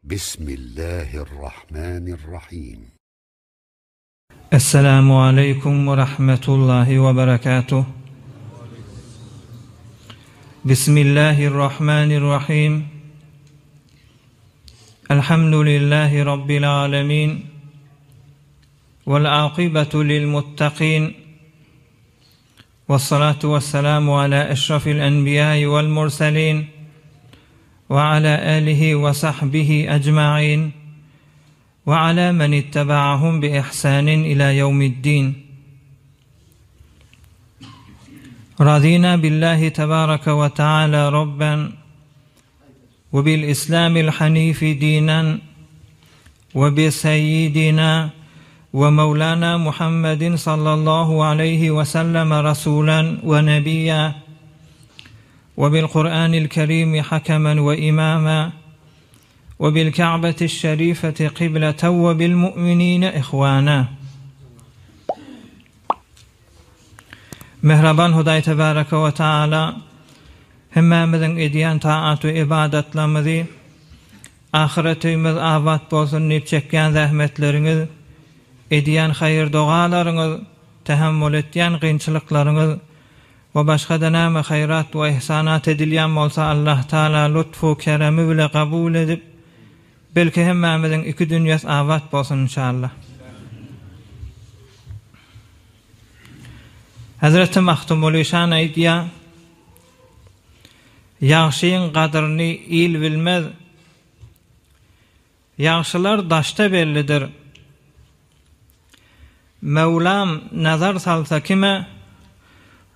Bismillahirrahmanirrahim. Esselamu aleýkum we rahmetullahi we berekatuh. Bismillahirrahmanirrahim. Elhamdülillahi Rabbil alemin. Vel akibetu lil muttaqin. Vessalatu vesselamu ala eşrafil enbiyai vel murselin. Ve ala alihi ve sahbihi ecma'in. Ve ala men ittebaahum bi ihsanin ila yevmiddin. Radina billahi tebareke ve teala Rabben ve bil İslamil hanifi dinen ve bi seyyidina ve mevlana Muhammedin sallallahu aleyhi ve sellem rasulen ve nebiyya ve bil Kur'anil kerimi hakemen ve imama ve bil Ka'beti şerifeti kıbleten ve bil mu'minine ihwana. Mähriban Hudaý Tebareke we Taala hemmämiziň edýän taat we ybadatlarymyzy ahyret öýümiz abat bolsun diýip çekýän zähmetleriňiz, edýän haýyr-dogalaryňyz, tähemmül etýän kynçylyklaryňyz we başga-da näme haýrat we ihsanat edilýän bolsa Allah Taala lutfu keremi bile kabul edip, belki hemmämiziň iki dünýesi abat bolsun inşallah. Hezreti Magtymguly şan aýdýar, Ýagşyň gadyryny il bilmez, Ýagşylar daşda bellidir. Möwlam nazar salsa kime,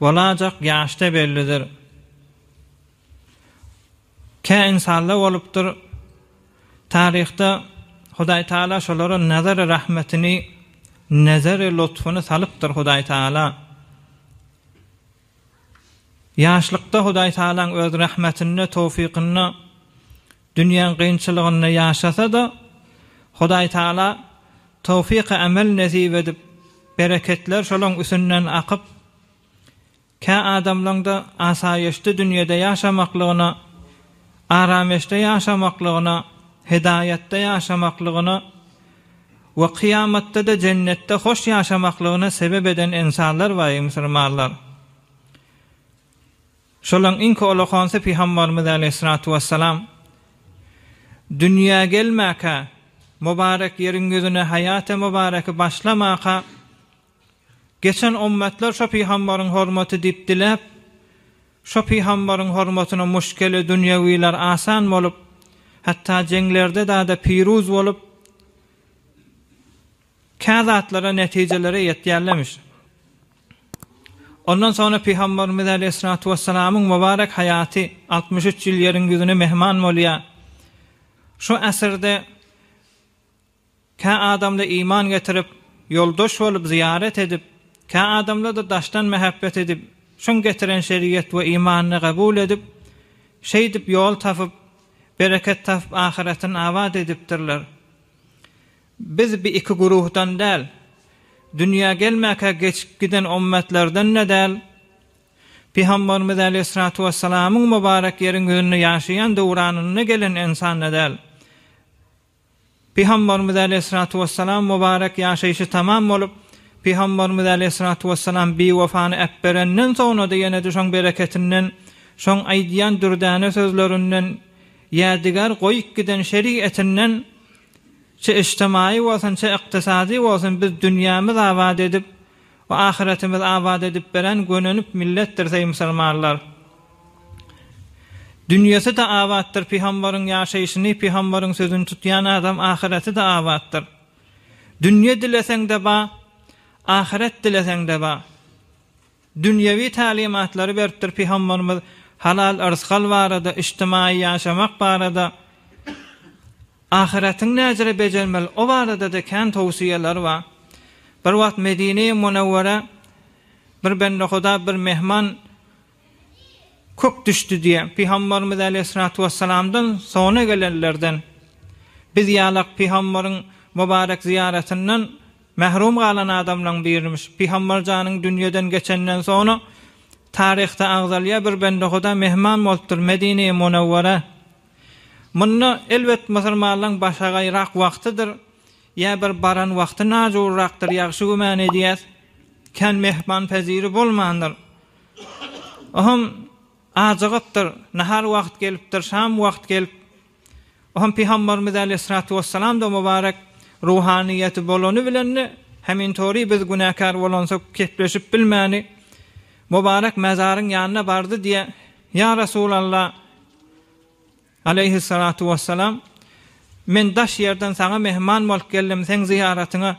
Bolajak ýaşda bellidir. Kä ynsanlar bolupdyr, taryhda Hudaý Tagala şolara nazary rahmetini, nezeri lutfuny salypdyr Hudaý Tagala. Ýaşlykda Hudaý Tagalaň öz rahmetinde, towfykynda, dünýäň kynçylygynda ýaşasa-da, Hudaý Tagala towfyky amel nesip edip, bereketler şolaň üsünden akyp, Kä adamlaň-da asaýyşda dünýede ýaşamaklygyna, arameşde ýaşamaklygyna, hedaýatda ýaşamaklygyna we kyýamatda-da jennetde hoş ýaşamaklygyna sebep eden ynsanlar bar, eý musulmanlar! Şolaň iňki ulakanysy Pygambarymyz aleýhissalatu wessalam dünýä gelmäkä, mübarek ýeriň ýüzüne haýat-y mübareki başlamaka, Geçen ummetler şo pygambaryň hormaty diýip diläp, şo pygambaryň hormatyna muşkeli dünýewiler asan bolup, hatda jeňlerde dada piruz bolup, kä zatlara netijelere ýetýärlemiş. Ondan soňra pygambarymyz aleýhissalatu wessalamyň mübarek haýaty 63 ýyl ýeriň ýüzüne mehman bolýar. Şu asyrda Kä adamlar iman getirip, ýoldaş bolup zyýarat edip, kä adamlar-da daşdan mähebbet edip, şoň getiren şeriýet we imanyny kabul edip, şeýdip ýol tapyp, bereket tapyp ahyretini abat edipdirler. Biz bi iki guruhdan däl, dünýä gelmäkä geçip giden ummetlerden-de däl, Pygamberimiz aleýhissalatu wessalamyň mübarek ýeriň ýüzünde ýaşaýan döwranynda gelen ynsan-da däl. Pygamberimiz aleýhissalatu wessalam mübarek ýaşaýşy tamam bolup, Pygamberimiz aleýhissalatu wessalam biwefany äpberenden soňra-da ýene-de şoň bereketinden, şoň aýdýan dürdäne sözlerinden, ýädigär goýup giden şeriýetinden, çe ijtimaýy bolsun, çe ykdysady bolsun biz dünýämiz abat edip, we ahyretimiz abat edip beren gönenip milletdiris eý musulmanlar. Dünýesi-de abatdyr pygambaryň ýaşaýşyny pygambaryň sözüni tutýan adam ahyreti-de abatdyr. Dünýe dileseň-de ba, ahyret dileseň-de ba. Dünýewi tälimatlary beripdir pygambarymyz halal yrsgal barada, ijtimaýy ýaşamak barada. Ahyretiň näjere bejermeli, o barada-da kän towsiýeler bar. Bir wagt Medine-i Munewwerä bir bende-huda, bir mehman kök düşdi diýýär. Pygamberimiz aleýhissalatu wessalamdan soňra gelenlerden, biz ýalak pygamberiň mübarek zyýaratyndan mährum galan adamlaryň birimiş. Pygamber janyň dünýeden geçenden soňra taryhda agzalýar, bir bende-huda mehman bolupdyr Medine-i Munewwerä. Munda elbet musulmanlaň başagaýrak wagtydyr, ýa bir baran wagty najurrakdyr ýagşy güman edýäs. Kän mehmanpeziri bolmandyr. Oham ajygypdyr, nahar wagt gelipdir, şam wagt gelip, Oham Pygambarymyz äleyhissalatu wessalam-da mübarek ruhanyýeti bolany bilen-de hemintory biz günäkär bolansoň kepleşip bilmäni mübarek mazaryň ýanyna bardy diýe, Ýa Resulallah, aleýhissalatu wessalam, men daş ýerden saňa mehman bolup geldim, seň zyýaratyňa.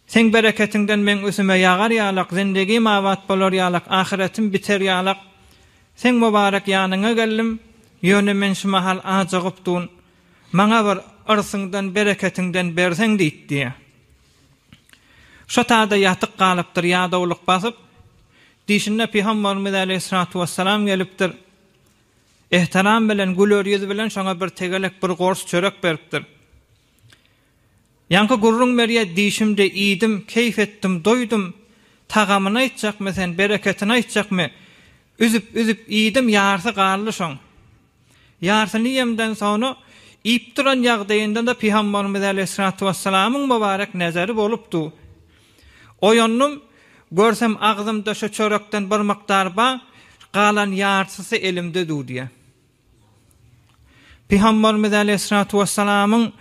Seň bereketiňden meň üsüme ýagar ýalak, zindegim abat bolar ýalak, ahyretim biter ýalak, Seň mübarek ýanyňa geldim, ýöne men şu mahal ajygyp dun, maňa bir yrsyňdan, bereketiňden berseň diýip diýýär. Şo tada ýatyk galypdyr, ýadawlyk basyp, dişinde Pygamberimiz aleýhissalatu wessalam gelipdir. Ehtiram bilen, güler ýüz bilen şoňa bir tegelek bir gors çörek beripdir. Ýaňky gürrüň berýä diýşimde iýdim, keýp etdim, doýdum. Tagamyny aýtjakmy sen, bereketini aýtjakmy? Üzüp-üzüp iýdim, ýarsy galdy şoň. Ýarsyny iýemden soňra, iýip duran ýagdaýynda-da Pygamberimiz äleyhissalatu wessalamyň mübarek nezeri bolupdy. Oýandym, görsem agzymda şu çörekden bir mukdar bar, galan ýarsysy elimde dur diýýär. Pygamberimiz aleýhissalatu wessalamyň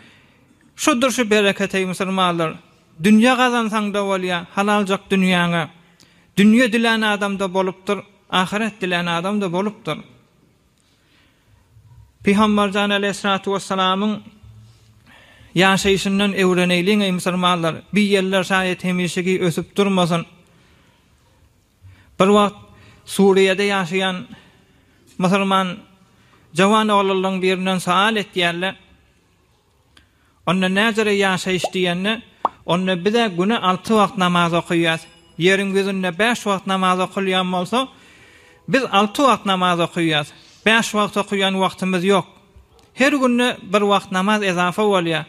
şudur şu bereket eý musulmanlar. Dünýe gazansaňda bolýa, halaljak dünýäňe. Dünýe dilän adamda bolupdyr, ahyret dilän adamda bolupdyr. Pygamberjan aleýhissalatu wessalamyň ýaşaýşyndan öwreneýliň eý musulmanlar. Bi ýeller şaýat hemişeki ösüp durmasyn. Bir wagt Suriýede ýaşaýan musulman jawan oglanlaryň birinden soal etýärler. Onda näjere ýaşaýyş diýende, onda biz-ä güne alty wagt namaz okaýas. Ýeriň ýüzünde bäş wagt namaz okalýan bolsa, biz alty wagt namaz okaýas. Bäş wagt okaýan wagtymyz ýok. Her günde bir wagt namaz ezafa bolýar.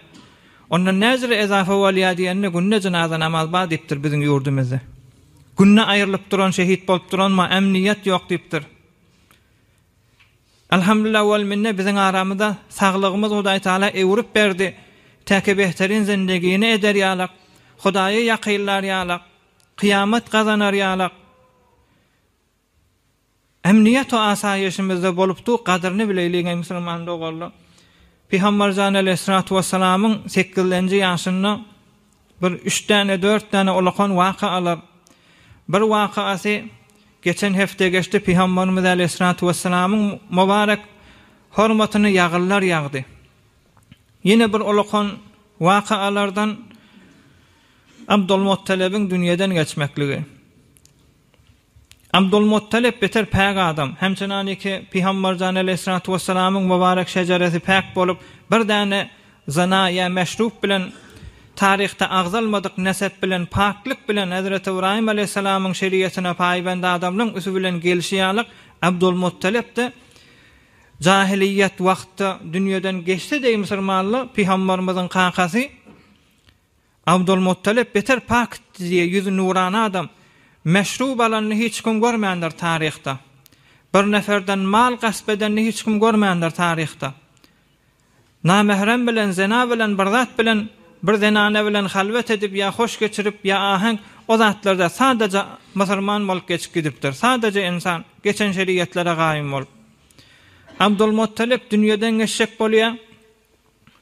Onda näjere ezafa bolýar diýende, günde jynaza namaz bar diýipdir biziň ýurdumyzda. Günde aýrylyp duran şehit bolup duranma ämniýet ýok diýipdir. Alhamdulillah wal minne biziň aramyzda saglygymyz Hudaý Taala öwrüp berdi. Täki behterin zindegini eder ýalak, Hudaýa ýakynlar ýalak, kyýamat gazanar ýalak. Emniýet we asaýyşymyzda bolup dur, gadyryny bileýliň eý musulman doganlar. Pygamberjan aleýhissalatu wessalamyň sekizlenji ýaşynda bir üç däne, dört däne ulakan waka alar. Bir wakaasy geçen hepde geçdi, Pygamberimiz aleýhissalatu wessalamyň mubarek hormatyna ýagynlar ýagdy. Ýene bir ulakan wakaalardan Abdulmuttalebiň dünýeden geçmekligi. Abdulmuttalep beter päk adam, hemçenaniki Pygamberjan aleýhissalatu wessalamyň mübarek şejeresi päk bolup, bir däne zyna ýa meşrup bilen taryhda agzalmadyk nesep bilen paklyk bilen Hezreti Ybraýym aleýhissalamyň şeriýetine paýbend adamlaň üsi bilen gelşi ýalyk Abdulmuttalep-de jahiliýet wagtda dünýeden geçse-de musulmanlar Pygamberimiziň kakasy Abdulmuttalip beter pak diýe ýüzi nurana adam. Meşrub alanyny hiç kim görmändir taryhda. Bir neferden mal gasp edenini hiç kim görmändir taryhda. Namährem bilen zena bilen bir zat bilen bir zenana bilen halwet edip ýa hoş geçirip ýa aheň o zatlarda sadaja musulman bolup geçip gidipdir. Sadaja ynsan geçen şeriýetlere gaýym bolup. Abdulmuttalip dünýeden geçjek bolýar.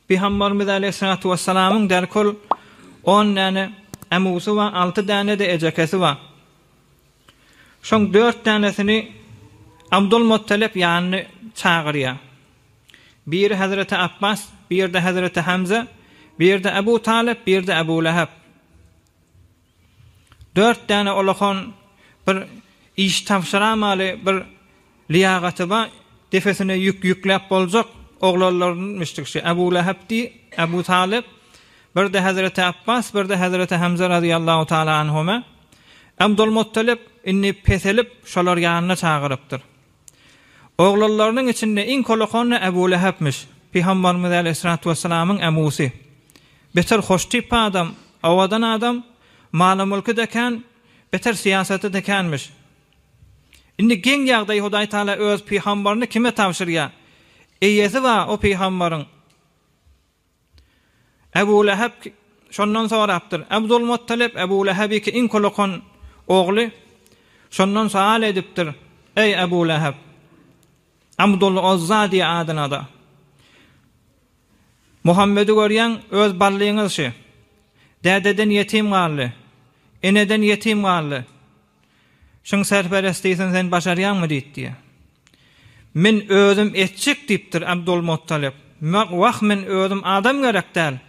Pygamberimiz aleýhissalatu wessalamyň derkol on däne ämusy bar, alty däne-de ejekesi bar. Şoň dört dänesini Abdulmuttalip ýanyna çagyrýar. Biri hezreti Apbas, biri-de hezreti Hamza, biri-de Ebu Talyp, biri-de Ebu Leheb. Dört däne olakan bir iş tabşyramaly bir liýagaty bar, depesine ýük ýükläp boljak oglanlarmyşdyk şu Ebu Leheb diý, Ebu Talyp, bir-de Hezreti Apbas, bir-de Hezreti Hamza razyýallahu taala anhuma. Abdulmuttalip indi peselip şolar ýanyna çagyrypdyr. Oglanlarynyň içinde iň kolokony Ebu Lehebmiş, Pygamberimiz aleýhissalatu wessalamyň ämusy. Beter hoştip adam, owadan adam, maly-mülki-de kän, beter syýasaty-da känmiş. Indi geň ýagdaý Hudaý Taala öz pygamberini kime tabşyrýar? Eýesi bar o pygambaryň. Ebu Leheb şondan sorapdyr. Abdulmuttalip Ebu Lehebiki iň kulakan ogly şondan soal edipdir, Eý Ebu Leheb! Abdul Uzza diýe adyna-da. Muhammedi görýäň, öz ballyňyz şi. Dädeden ýetim galdy. Eneden ýetim galdy. Şuň serperestisini sen başarýaňmy diýip diýýär. Men özüm etjek diýipdir Abdulmuttalyp. Wah men özüm adam gerek däl.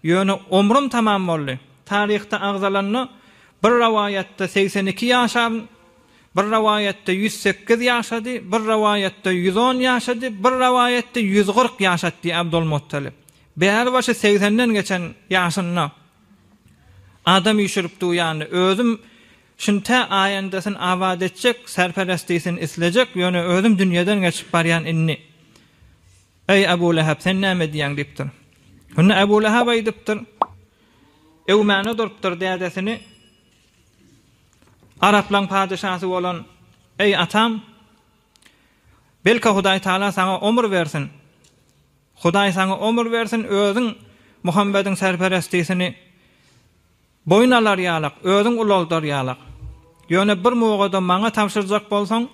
Ýöne omrüm tamam boldy. Taryhda agzalanda bir rowaýatda 82 ýaşan, bir rowaýatda 108 ýaşady, bir rowaýatda 110 ýaşady, bir rowaýatda 140 ýaşady diýýär Abdulmuttalyp. Bäri başy segsenden geçen ýaşynda adam üýşürip duýandy. Özüm Şuny tä aýandasyny abat etjek, serperestisini islejek, ýöne özüm dünýeden geçip barýan indi. Eý, Ebu Leheb, sen näme edýäň? diýipdir. Şonda Ebu Leheb aýdypdyr, Öwmäne durupdyr dädesini, Araplaň padyşasy bolan, Eý, atam, belki Hudaý Tagala saňa omur bersin. Hudaý saňa omur bersin, özüň Muhammediň serperestisini Boýun alar ýalak, özüň ulaldar ýalak. Ýöne bir mugada maňa tabşyrjak bolsaň,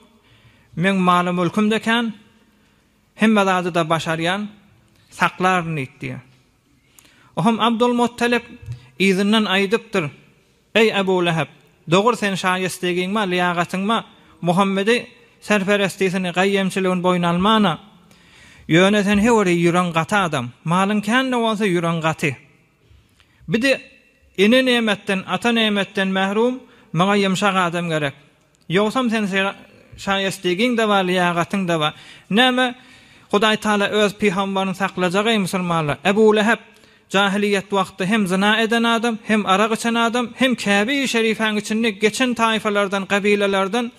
meň maly-mülküm-de kän, hemme zady-da başarýan, saklaryn diýipdir. Ohm Abdulmuttalip yzyndan aýdypdyr, Eý, Ebu Leheb, dogry sen şaýestegiňme, lyýagatyňma Muhammedi serperestisini, gaýýemçiligini boýun almana. Ýöne sen höwri ýüregiň gaty adam. Malyň kän-de bolsa ýüregiň gaty. Bir-de ene nemetden, ata nemetden mährum, maňa ýumşak adam gerek. Ýogsam sen şaýestegiň-de bar, lyýagatyň-da bar. Näme, Hudaý Taala öz pygambaryny saklajak-eý musulmanlar. Ebu Leheb, jahylyýet wagtda hem zyna eden adam, hem arak içen adam, hem Käbe-i Şerifäň içinde geçen taýfalardan, gabylalardan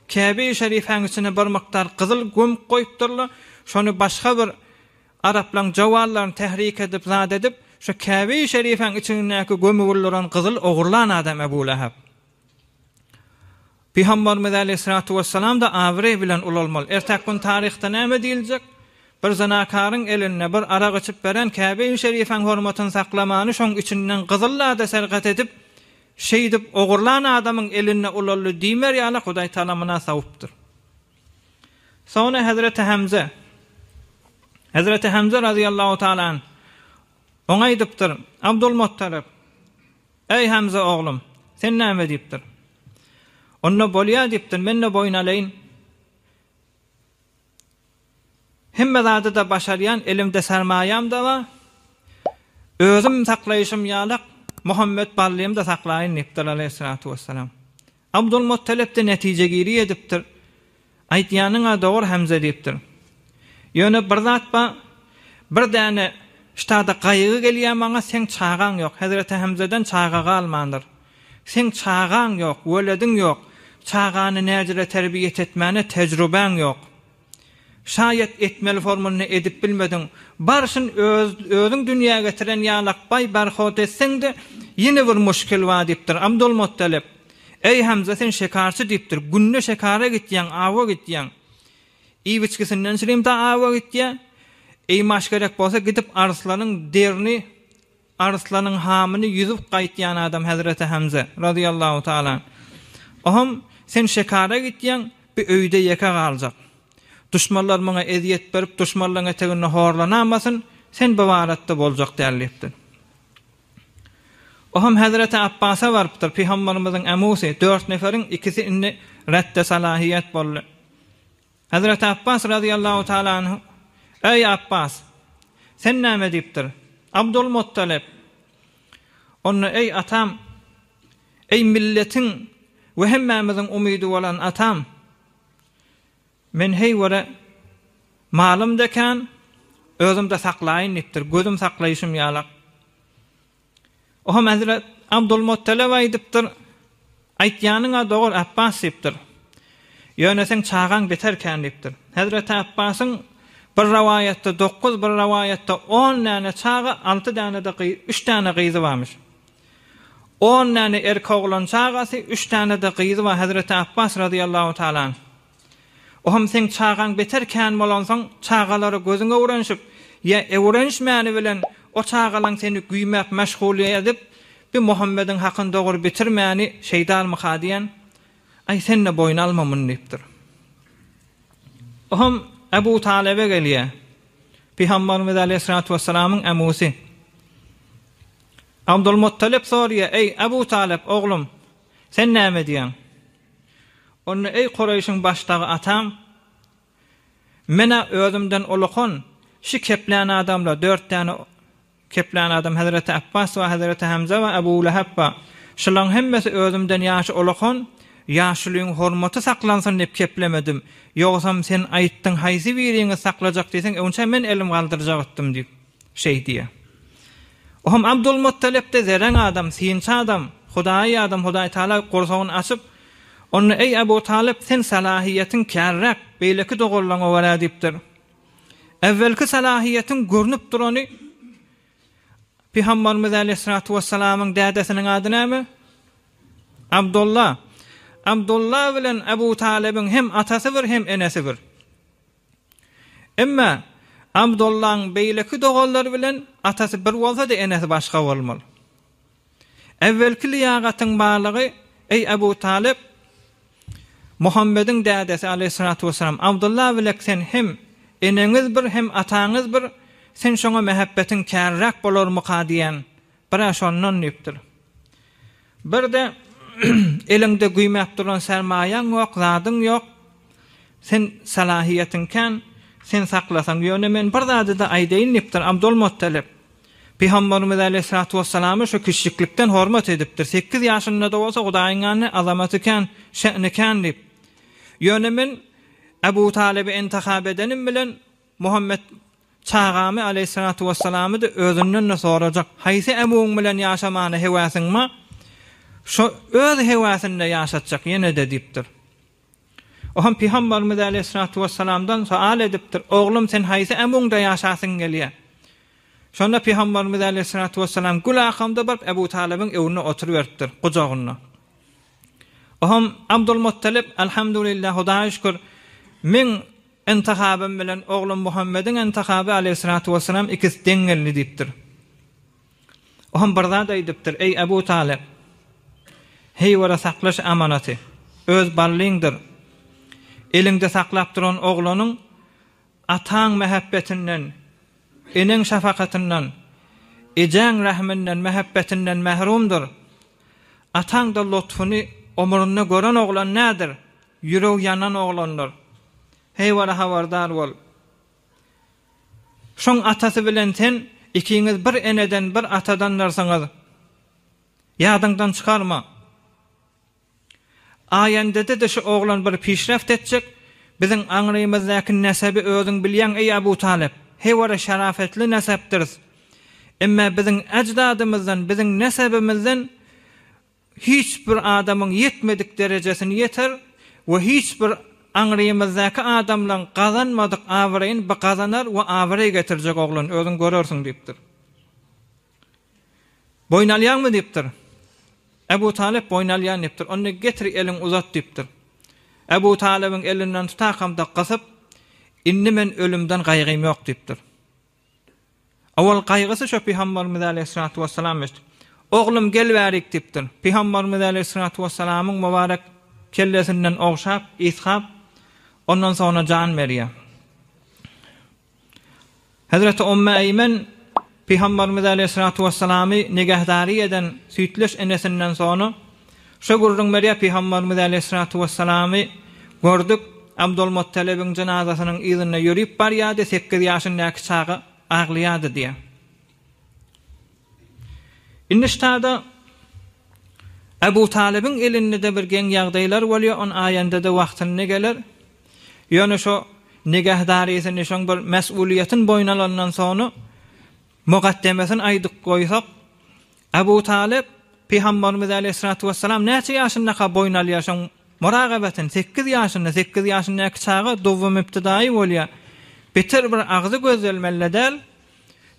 Käbe-i Şerifäň içine bir mukdar gyzyl gömüp goýupdyrlar. Şony başga bir Araplaň jowallaryny tährik edip, zat edip, şu Käbe-i Şerifäň içindäki gömügül duran gyzyl ogurlan adam Ebu Leheb. Pygamberimiz aleýhissalatu wessalam-da abraý bilen ulalmaly. Ertäki gün taryhda näme diýiljek? Bir zynakaryň elinde bir arak içip beren Käbe-i Şerifäň hormatyny saklamany şoň içinden gyzyl zada sergat edip, şeýdip ogurlan adamyň elinde ulaldy diýmer ýaly Hudaý Tagala muna sawupdyr. Soňra hezreti Hemze, Hezreti Hemze razyýallahu taala anh, oňa aýdypdyr, Abdulmuttalyp, Eý Hemze oglum, sen näme diýipdir. Onda bolýa diýipdir, men-de boýun alaýyn. Hemme zady-da başarýan, elimde sermaýam-da bar. Özüm saklaýşym ýalak, Muhammet ballym-da saklaýyn diýipdir, aleýhissalatu wessalam. Abdulmuttalip-de netijegiri edipdir. Aýtýanyň-a dogry Hemze diýipdir. Ýöne bir zat bar, bir däne ştada gaýgy gelýär maňa, seň çagaň ýok. Hezreti Hemzeden çaga galmandyr. Seň çagaň ýok, welediň ýok. Çagany näjüre terbiýet etmäne tejrübäň ýok. Şaýat etmeli formunda edip bilmediň. Barşyn öz özüň dünýä getiren ýalakbaý barhod etseň-de, ýene bir muşkil bar diýipdir. Abdulmuttalip, Eý, Hamza, sen şekarçy diýipdir. Günde şekara gitýäň, awa gitýäň. Iýip-içgisinden çirim-de awa gitýär. Eýmaş gerek bolsa gidip arslanyň derini Arslanyň hamyny ýüzüp gaýtýan adam hezreti Hemze, razyýallahu taala anh. Oham, sen şekara gitýäň, bi öýde ýeke galjak. Duşmanlar muňa ezýet berip, duşmanlaryň eteginde horlanamasyn, sen bu baratda boljak däl diýipdir. Oham hezreti Apbasa barypdyr, pygamberimiziň ämusy, dört neferiň ikisi indi redde salahiýet boldy. Hezreti Apbas razyýallahu taala anhu, Eý, Apbas! Sen näme diýipdir? Abdulmuttalip, Onda, eý, atam! Eý, milletiň we hemmämiziň umydy bolan atam! Men heýwere malym-da kän, özüm-de saklaýyn diýipdir, gözüm saklaýşym ýalak. Ohm hezret Abdulmuttalebe aýdypdyr, Aýtýanyň-a dogry, Apbas diýipdir. Ýöne seň çagaň beter kän diýipdir. Hezreti Apbasyň bir rowaýatda dokuz, bir rowaýatda on däne çaga, alty däne-de gyz, üç däne gyzy barmyş. On däne erkek oglan çagasy, üç däne-de gyzy bar Hezreti Apbas razyýallahu taala anh. Oham seň çagaň beter kän bolansoň çagalara gözüň öwrenşip, ýa öwrenişmäni bilen o çagalaň seni güýmäp meşgul edip, bi Muhammediň hakyny dogry bitirmäni şeýdarmyka diýen, aý sen-de boýun alma muny diýipdir. Oham Ebu Talebe gelýä. Pygamberimiz aleýhissalatu wessalamyň ämusy. Abdulmuttalip soraýar, Eý, Ebu Talep, oglum, sen näme diýýäň? Onda, Eý, Kureýşiň başdagy atam, men-ä özümden ulukan, şi keplän adamlar, dört däne keplän adam, hezreti Apbas bar, hezreti Hemze bar, Ebu Lehep bar, şularyň hemmesi özümden ýaşy ulukan, ýaşulyň hormaty saklansyn diýip keplemedim, ýogsam sen aýtdyň haýsy biriňiz saklajak diýseň, öňçä men elim galdyrjakdym diýip. Şeý diýýär. Ohm Abdulmuttalip-de zereň adam, synçy adam, hudaýy adam, Hudaý Tagala gursagyny açyp, onda Eý Abu Talyp, sen salahyýetiň kärräk, beýleki doganlaryňa görä diýipdir. Äwwelki salahyýetiň görnüp durany Pygamberimiz äleyhissalatu wessalamyň dädesiniň ady näme? Abdulla. Abdulla bilen Abu Talybyň hem atasy bir, hem enesi bir. Emma Abdullaň beýleki doganlary bilen atasy bir bolsa-da enesi başga bolmaly. Äwwelki lyýagatyň barlygy, eý Abu Talyp, Muhammediň dädesi aleýhissalatu wessalam Abdulla bilek sen hem eneňiz bir hem ataňyz bir, sen şoňa mähebbetiň kärräk bolarmyka diýen, bir-ä şondan diýipdir. Bir-de eliňde güýmäp duran sermaýaň ýok, zadyň ýok. Sen salahyýetiň kän, sen saklasaň. Ýöne men bir zady-da aýdaýyn diýipdir Abdulmuttalip. Pygamberimiz aleýhissalatu wessalama şu kiçjiklikden hormat edipdir. Sekiz ýaşynda-da bolsa Hudaýyň ýanynda azamaty kän, şe'ni kän diýip. Ýöne men Ebu Talyby intihap edenim bilen Muhammet çagamy aleýhissalatu wessalamy-da özünden-de sorajak, haýsy Ebuň bilen ýaşamana hewäsiň bar, şo öz hewäsinde ýaşatjak ýene-de diýipdir. O hem Pygamberimiz aleýhissalatu wessalamdan soal edipdir, Oglum sen haýsy Ebuňda ýaşasyň gelýär? Şonda Pygamberimiz aleýhissalatu wessalam gül akamda baryp Ebu Talybyň öwünde oturyberipdir, gujagynda. O hem Abdulmuttalip, Elhamdulillah, Hudaýa şükür, meň Intihabym bilen oglum Muhammediň intihaby aleýhissalatu wessalam ikisi deň geldi diýipdir. O hem bir zat aýdypdyr, Eý Ebu Talyp! Heýwere sakla şu amanaty. Öz ballyňdyr. Eliňde saklap duran oglanyň ataň mähebbetinden, eneň şafakatyndan, ejäň rähminden, mähebbetinden mährumdyr. Ataň-da lutfuny omrunda gören oglan nädir? Ýüregi ýanan oglandyr. Heýwara habardar bol. Şoň atasy bilen sen ikiňiz bir eneden, bir atadandyrsyňyz. Ýadyňdan çykarma. Aýendede-de şu oglan bir pişreft etjek, biziň aňrymyzdaky nesebi özüň bilýäň eý Abu Talyp, heýwara şerafetli nesepdiris. Emmä biziň eždadymyzdan, biziň nesebimizden Hiç bir adamyň ýetmedik derejesini ýeter we hiç bir aňrymyzdaky adamlaň gazanmadyk abraýyny bir gazanar we abraý getirjek oglan özüň görersiň diýipdir. Boýun alýaňmy diýipdir. Ebu Talyp boýun alýan diýipdir. Onda getir eliňi uzat diýipdir. Ebu Talybyň elinden tutakamda gysyp, indi men ölümden gaýgym ýok diýipdir. Owal gaýgysy şo Pygamberimiz aleýhissalatu wessalam eşidip, Oglum gel bärik diýipdir. Pygamberimiz aleýhissalatu wessalamyň mübarek kellesinden ogşap, ysgap, ondan soňra jan berýär. Hezreti Umme Eýmen Pygamberimiz aleýhissalatu wessalamy nigähdary eden süýtleş enesinden soňra şo gürrüň berýär, Pygamberimiz aleýhissalatu wessalamy gördük, Abdulmuttalibiň jynazasynyň yzynda ýörüp barýardy, sekiz ýaşyndaky çaga aglaýardy diýýär. Indi ştada Ebu Talybyň elinde-de bir geň ýagdaýlar bolýar, on aýanda-da wagtynda geler. Ýöne şo nigähdarysyny, şoň bir mes'ulyýetini boýun alandan soňra mugaddemesini aýdyp goýsak, Ebu Talyp Pygamberimiz aleýhissalatu wessalam näçe ýaşyndaka boýun alýar şoň muragabetyny? Sekiz ýaşynda, sekiz ýaşyndaky çaga dowam ibtidaýy bolýar. Beter bir agzy gözdelmeli däl.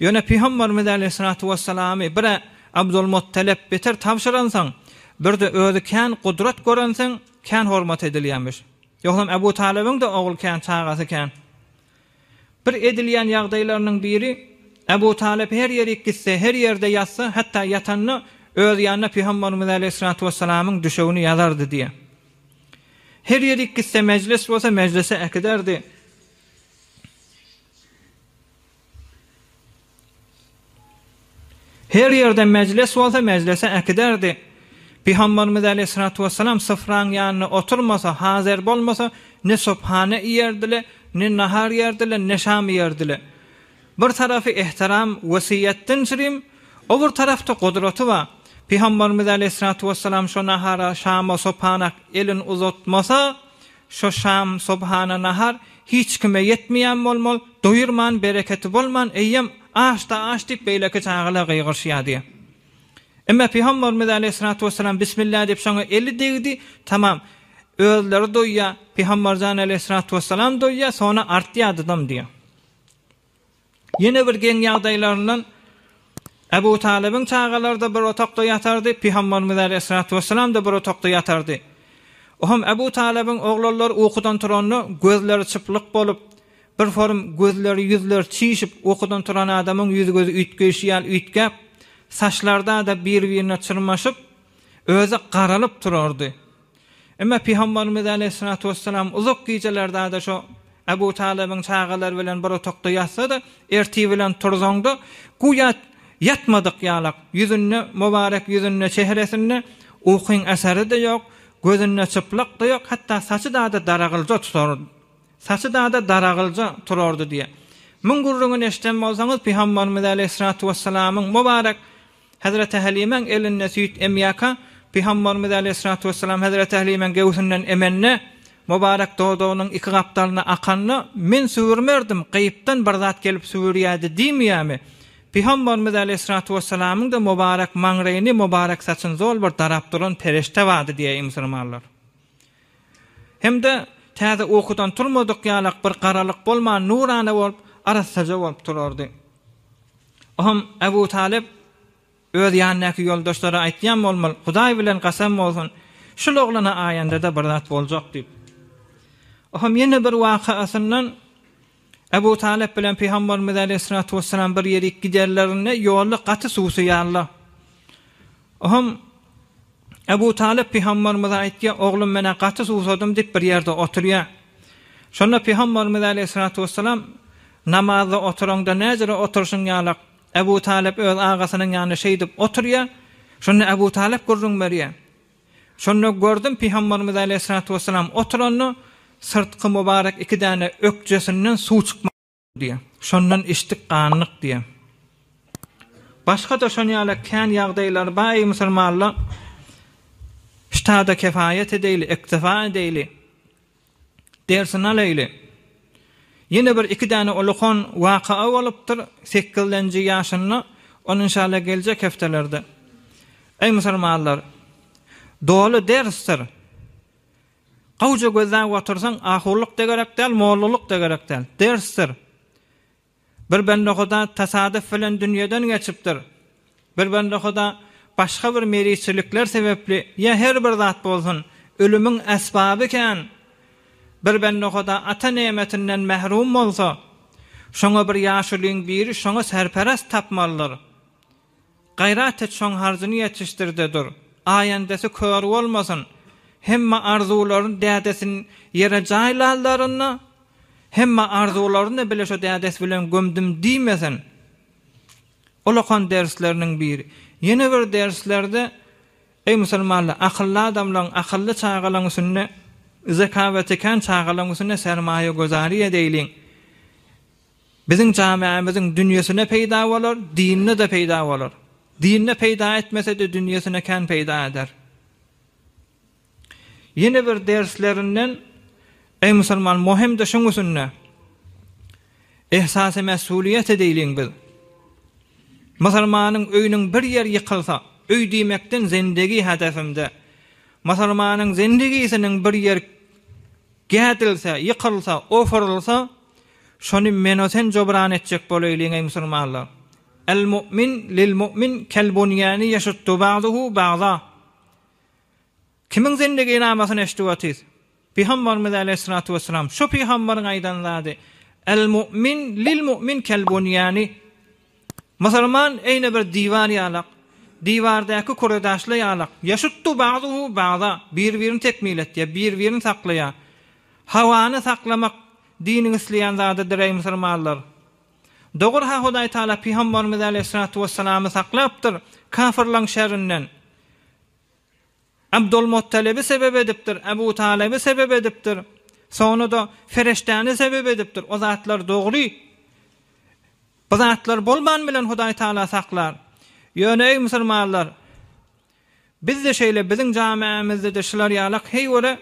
Ýöne Pygamberimiz aleýhissalatu wessalamy bir-ä Abdulmuttalip beter tabşyransoň, bir-de özi kän gudrat görensoň kän hormat edilýärmiş. Ýogsam Ebu Talybyň-da ogul kän, çagasy kän. Bir edilýän ýagdaýlarynyň biri, Ebu Talyp her ýerik gitse, her ýerde ýatsa, hatda ýatanda öz ýanyna Pygamberimiz aleýhissalatu wessalamyň düşegini ýazardy diýýär. Her ýerik gitse, mejlis bolsa, mejlise äkiderdi. Her ýerde mejlis bolsa, mejlise äkiderdi. Pygamberimiz aleýhissalatu wessalam syfraň ýanynda oturmasa, hazer bolmasa, ne subhane iýerdile, ne nahar iýerdile, ne şam iýerdile. Bir tarapy ehtiram, wesýetden çürim, o bir tarapda gudraty bar. Pygamberimiz aleýhissalatu wessalam şo nahara, şama, subhana elini uzatmasa, Şo şam, sobhana, nahar hiç kime ýetmeýän bolmaly, doýurman, bereketi bolman, eýýäm aç-da aç diýip beýleki çagalar gygyryşýar diýýär. Emma Pygamberimiz aleýhissalatu wessalam Bismillah diýip şoňa eli degdi, tamam, özleri doýýar, Pygamberjan aleýhissalatu wessalam doýýar, sona artýadydam diýýär. Ýene bir geň ýagdaýlaryndan Ebu Talybyň çagalary-da bir otagda ýatardy, Pygamberimiz aleýhissalatu wessalam-da bir otagda ýatardy. Ohm Ebu Talybyň oglanlary ukudan turanda gözleri çyplyk bolup, bir forum gözleri, ýüzleri çişip, ukudan turan adamyň ýüz-gözi üýtgeýşi ýaly üýtgäp, saçlarda-da bir-birine çyrmaşyp, özi garalyp turardy. Emma Pygamberimiz aleýhissalatu wessalam uzak gijelerde-de şo Ebu Talybyň çagalary bilen bir otagda ýatsa-da, ertir bilen turzaňda, güýä ýatmadyk ýalak, ýüzünde, mübarek ýüzünde, çehresinde ukyň eseri-de ýok, gözünde çyplak-da ýok, hatda saçy-da-da daragylja tutar, saçy-da-da daragylja turardy diýýär. Muň gürrüňini eşiden bolsaňyz, Pygamberimiz aleýhissalatu wessalamyň mübarek Hezreti Helimäň elinde süýt emýärkä, Pygamberimiz aleýhissalatu wessalam Hezreti Helimäň göwsünden emende, mübarek dodagynyň iki gapdalyna akanda, Men süwürmerdim, gaýypdan bir zat gelip süwürýärdi diýmeýärmi? Pygamberimiz aleýhissalatu wessalamyň-da mübarek maňraýyny, mübarek saçyny zol bir darap duran perişde bardy diýýär musulmanlar. Hem-de täze ukudan turmadyk ýalak bir garalyk bolman nurana bolup, arassaja bolup turardy. Ohm Ebu Talyp öz ýanyndaky ýoldaşlara aýtýan bolmaly, Hudaý bilen kasam bolsun, şul oglana aýanda-da bir zat boljak diýip. Ohm ýene bir wakaasyndan Ebu Talyp bilen Pygamberimiz aleýhissalatu wessalam bir ýerik giderlerinde ýolda gaty suwsaýarlar. Ohm Ebu Talyp Pygamberimize aýtýar, Oglum men-ä gaty suwsadym diýip bir ýerde oturýar. Şonda Pygamberimiz aleýhissalatu wessalam namazda oturaňda näjüre oturyşyň ýalak Ebu Talyp öz agasynyň ýanynda şeýdip oturýar. Şonda Ebu Talyp gürrüň berýär. Şonda gördüm Pygamberimiz aleýhissalatu wessalam oturanda syrtky mübarek iki däne ökjesinden suw çykmak Diýýär. Şondan içdik, gandyk diýýär. Başga-da şon ýaly kän ýagdaýlar bar, eý musulmanlar! Ştada kefaýet edeýli, iktifa edeýli. Dersini alaýly. Ýene bir iki däne ulukan wakaa bolupdyr, sekizlenji ýaşynda, ony inşallah geljek hepdelerde. Eý musulmanlar! Doly dersdir. Gowja gözläp otursaň, ahurlyk-da gerek däl, mollalyk-da gerek däl. Dersdir. Bir bende Huda tasadyf bilen dünýeden geçipdir. Bir bende Huda başga bir meriçilikler sebäpli ýa her bir zat bolsun, ölümiň esbaby kän. Bir bende Huda ata nemetinden mährum bolsa, şoňa bir ýaşulyň biri şoňa serperast tapmalydyr. Gaýrat et şoň harjyny ýetişdirde dur. Aýendesi kör bolmasyn. Hemme arzuwlaryny dädesin ýere jaýlanlarynda, hemme arzuwlaryny bile şo dädesi bilen gömdüm diýmesin. Ol okan dersleriniň biri. Ýene bir derslerde Eý musulmanlar, akylly adamlaryň, akylly çagalaryň üstünde, zekaweti kän çagalaryň üstünde sermaýa gözary edeýliň. Biziň jamiämiziň dünýesine peýda bolar, dinine-de peýda bolar. Dinine peýda etmese-de dünýesine kän peýda eder. Ýene bir derslerinden, Eý musulman, möhüm-de şuň üstünde. Ehsasy mesuliýet edeýliň biz. Musulmanyň öýüniň bir ýeri ýykylsa, öý diýmekden zendegi hedefimde. Musulmanyň zendegisiniň bir ýeri gädilse, ýykylsa, ofurylsa, Şony meno sen jobran etjek bolaýlyň eý musulmanlar. El mu'min lil mu'min kel bunýani ýeşuddu ba'duhu ba'za. Kimiň zendeginamasyny eşidip otyrys? Pygamberimiz aleýhissalatu wessalam şu pygamberiň aýdan zady, El mu'min lil mu'min kel bunýani. Musulman eýne bir diwar ýalak, diwardaky küredaşly ýalak, ýeşuddu ba'duhu ba'za, bir-birini tekmil etýär, bir-birini saklaýar. Hawany saklamak diniň isleýän zadydyr eý musulmanlar. Dogry-ha Hudaý Taala pygamberimiz aleýhissalatu wessalamy saklapdyr kafyrlaň şerinden. Abdulmuttalibi sebep edipdir, Abu Talyby sebep edipdir, soňra-da fereşdäni sebep edipdir. O zatlar dogry. Bu zatlar bolman bilen Hudaý Taala saklar. Ýöne eý musulmanlar, bizde şeýle biziň jamiämizde-de şular ýalak heý göre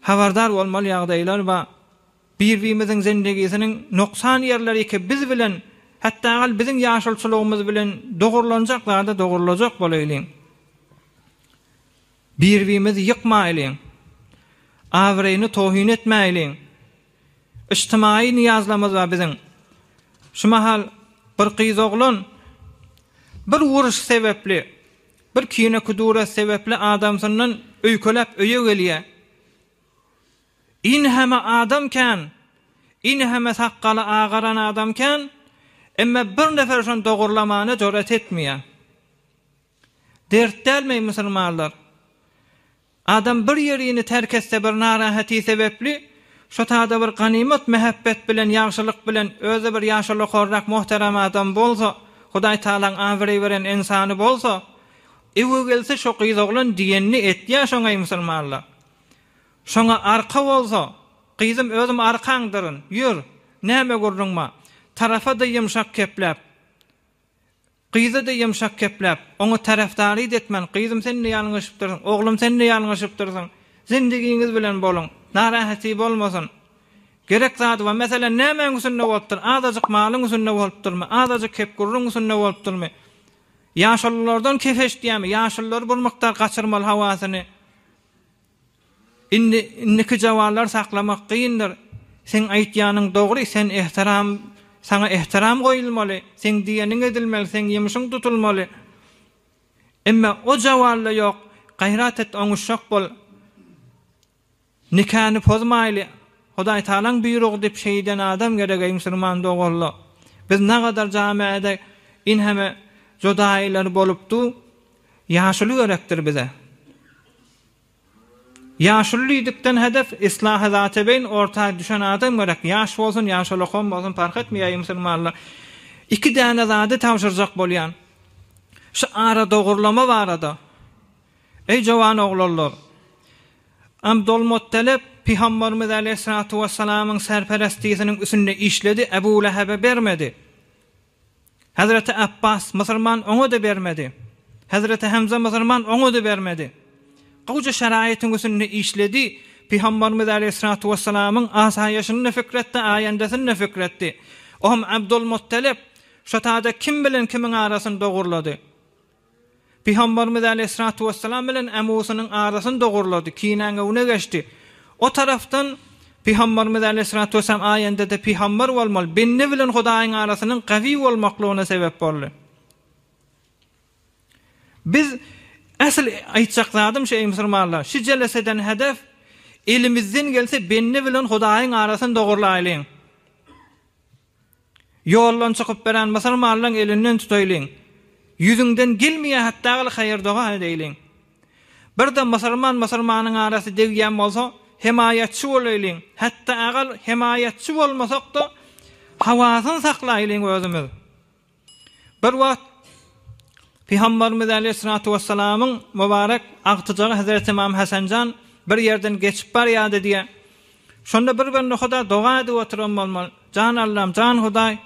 habardar bolmaly ýagdaýlar bar. Bir-birimiziň zendegisiniň noksan ýerleri ki biz bilen, hatda agal biziň ýaşulçylygymyz bilen dogrulanjak zada dogrulajak bolaýlyň. Bir-birimizi ýykmaýlyň. Abraýyny tohin etmäýliň. Yjtymaýy nyýazlamyz bar biziň. Şu mahal bir gyz-oglan bir uruş sebepli, bir kine-kuduret sebepli adamsyndan öýkeläp öýe gelýär. Inheme adam kän, inheme sakgaly agaran adam kän, emme bir nefer şony dogurlamana jorat etmeýär. Dert dälmi musulmanlar? Adam bir ýerini terk etse bir narahaty sebepli, şo tada bir ganymat mähebbet bilen, ýagşylyk bilen, özi bir ýaşulukorrak muhterem adam bolsa, Hudaý Tagalaň abraý beren ynsany bolsa, öe gelse şo gyz-oglan diýenini etýär şoňa eý musulmanlar. Şoňa arka bolsa, gyzym özüm arkaňdyryn, ýör, näme gürrüň bar. Tarapa-da ýumşak kepläp, gyza-da ýumşak kepläp, oňa tarapdaryt etmän, gyzym sen-de ýalňyşypdyrsyň, oglum sen-de ýalňyşypdyrsyň, zindigiňiz bilen boluň, narahaty bolmasyn. Gerek zady bar, meselem, nämäň üstünde bolupdyr, azajyk malyň üstünde bolupdyrmy, azajyk kep-gürrüň üstünde bolupdyrmy? Ýaşululardan kef eşitýärmi, ýaşulular bir mukdar gaçyrmaly hawasyny. Indi indiki jawallar saklamak kyndyr. Seň aýtýanyň dogry, sen ehtiram, saňa ehtiram goýulmaly, seň diýeniň edilmeli, seň ýumşuň tutulmaly. Emme o jawalda ýok, gaýrat et oňuşjak bol. Nikany pozmaýly, Hudaý Tagalaň buýrugy diýip şeýden adam gerek eý musulman doganlar. Biz nagadar jamiada inheme jodaýylar bolupdu, ýaşuly gerekdir bize. Ýaşuly diýdikden hedef islahy zatebeýn orta düşen adam gerek. Ýaş bolsun, ýaşulakam bolsun parh etmeýär musulmanlar. Iki däne zady tabşyrjak bolýan. Şu ara dogurlama barada. Eý jowan oglanlar! Abdulmuttalip Pygamberimiz aleýhissalatu wessalamyň serperestisiniň üsünde işledi, Ebu Lehebe bermedi. Hezreti Apbas musulman oňa-da bermedi. Hezreti Hemze musulman oňa-da bermedi. Gowja şeraýatyň üstünde işledi. Pygamberimiz aleýhissalatu wessalamyň asaýyşyny-da fikretdi, aýendesini-de fikretdi. O hem Abdulmuttalip şo tada kim bilen kimiň arasyny dogurlady. Pygamberimiz aleýhissalatu wessalam bilen Emusynyň arasyny dogurlady, kinäň öňüne geçdi. O tarapdan Pygamberimiz aleýhissalatu wessalam aýendede pygamber bolmaly, bende bilen Hudaýyň arasynyň gawy bolmaklygyna sebäp boldy. Biz äsl aýtjak zadym şu eý musulmanlar, şu jeleseden hedef elimizden gelse bende bilen Hudaýyň arasyny dogurlaýlyň. Ýoldan çykyp beren musulmanlaň elinden tutaýlyň. Ýüzüňden gelmeýä hatda gyl haýyr-doga edeýliň. Bir-de musulman musulmanyň arasy degýän bolsa, hemaýatçy bolaýlyň. Hatda agal hemaýatçy bolmasak-da, hawasyny saklaýlyň özümiz. Bir wagt Pygamberimiz aleýhissalatu wessalamyň mübarek agtyjagy Hezreti Ymam Hasan jan bir ýerden geçip barýardy diýýär. Şonda bir bende Huda doga edip oturan bolmaly. Jan Allam, jan Hudaý,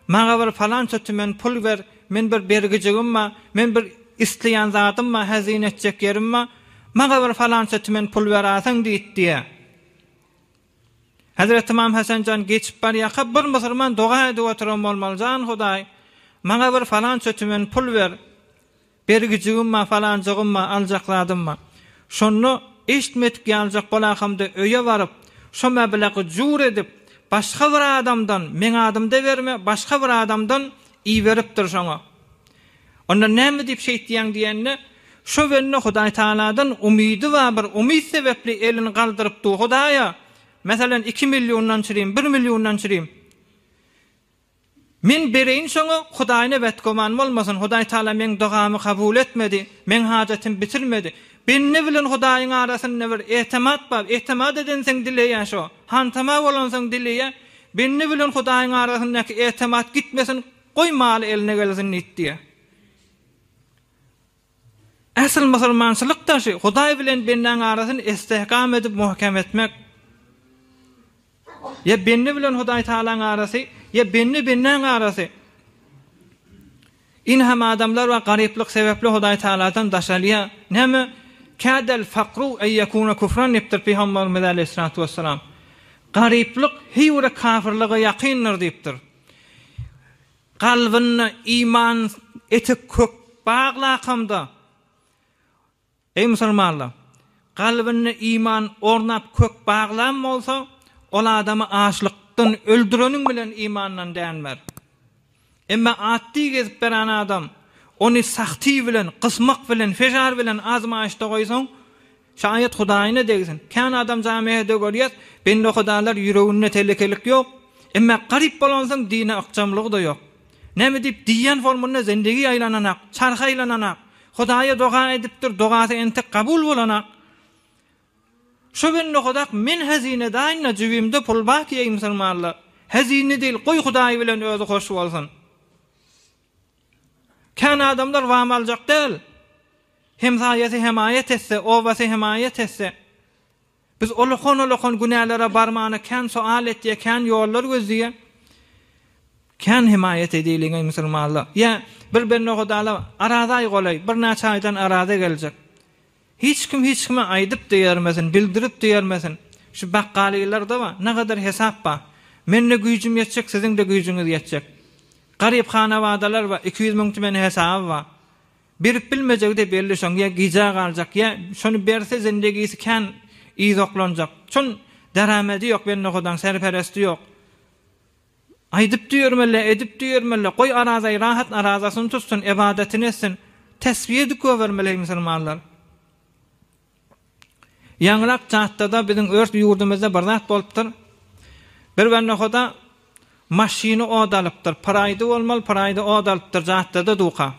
maňa bir palança tümen pul ber, men bir bergijigim bar, men bir isleýän zadym bar, häzin etjek ýerim bar, maňa bir palança tümen pul beraseň diýip diýýär. Hezreti Ymam Hasan jan geçip barýarka bir musulman doga edip oturan bolmaly, Jan Hudaý, maňa bir falança tümen pul ber, bergijigim bar, falanjygym bar, aljak zadym bar. Şonda eşitmedik ýalyjak bolakamda öýe baryp, şo meblagy jur edip, başga bir adamdan, meň adymda berme, başga bir adamdan iberipdir şoňa. Onda näme diýip şeýtýäň diýende, Şo bende Hudaý Tagaladan umydy bar bir umyt sebepli elini galdyryp dur Hudaýa. Meselem iki milliondan çürim, bir milliondan çürim. Men bereýin şoňa, Hudaýyna betgüman bolmasyn, Hudaý Tagala meň dogamy kabul etmedi, meň hajatym bitirmedi. Bende bilen Hudaýyň arasynda bir etimat bar, etimat edenseň dileýär şo, hantama bolansoň dileýär. Bende bilen Hudaýyň arasyndaky etimat gitmesin, goý maly eline gelsin diýip diýýär. Asyl musulmançylyk daşy Hudaý bilen bendäň arasyny istehkam edip muhkem etmek. Ýa bende bilen Hudaý Tagalaň arasy, ýa bende bendäň arasy. Ine hem adamlar bar garyplyk sebäpli Hudaý Tagaladan daşalýar. Näme? Kädel fakru en ýekune kufran diýipdir Pygamberimiz aleýhissalatu wessalam. Garyplyk heý bir kafirlige ýakyndyr diýipdir. Kalbynda iman eti kök baglakamda, Eý musulmanlar! Kalbynda iman ornap kök baglan bolsa, ol adamy açlykdan öldüreniň bilen imandan dänmer. Emma atdy gezip beren adam, ony sahty bilen, gysmak bilen, feşar bilen azmaýyşda goýsaň, Şaýat Hudaýyna degsin. Kän adam jamiede görýäs, bende hudalar ýüreginde telekelik ýok. Emma garyp bolansoň dine ykjamlygy-da ýok. Näme diýip diýýän formunda zendegi aýlananak, çarhy aýlananak. Hudaýa doga edipdir, dogasy entek kabul bolanak. Şo bende hudak men hezinedaýyn-da jübimde pul bar ki eý musulmanlar. Hezine diýil goý Hudaý bilen özi hoş bolsun. Kän adamlar wam aljak däl. Hemsaýasy hemaýat etse, obasy hemaýat etse. Biz olakan-olakan günälere barmana kän soal etýä, kän ýollar gözleýä. Kän hemaýat edeýliň eý musulmanlar. Ýa bir bende Hudala arazaý golaý, birnäçe aýdan araza geljek. Hiç kim hiç kime aýdyp-da ýörmesin, bildirip-de ýörmesin. Şu bakgalylarda bar, nagadar hesap bar. Mende güýjüm ýetjek, siziň-de güýjüňiz ýetjek. Garyp hanabadalar bar, 200 müň tümen hesaby bar. Berip bilmejegi-de belli şoň, ýa gijä galjak, ýa şony berse zindegisi kän yz oklanjak. Şon deramedi ýok, bendehudaň serperesti ýok. Aýdyp-da ýörmeli, edip-de ýörmeli, goý Arazaý rahat arazasyny tutsun, ybadatyny etsin. Tesbih edip goýbermeli eý musulmanlar. Ýaňyrak jatdada biziň ört ýurdumyzda bir zat bolupdyr. Bir bendehuda maşyny ot alypdyr. Praýdy bolmaly, praýdy ot alypdyr jatdada duka.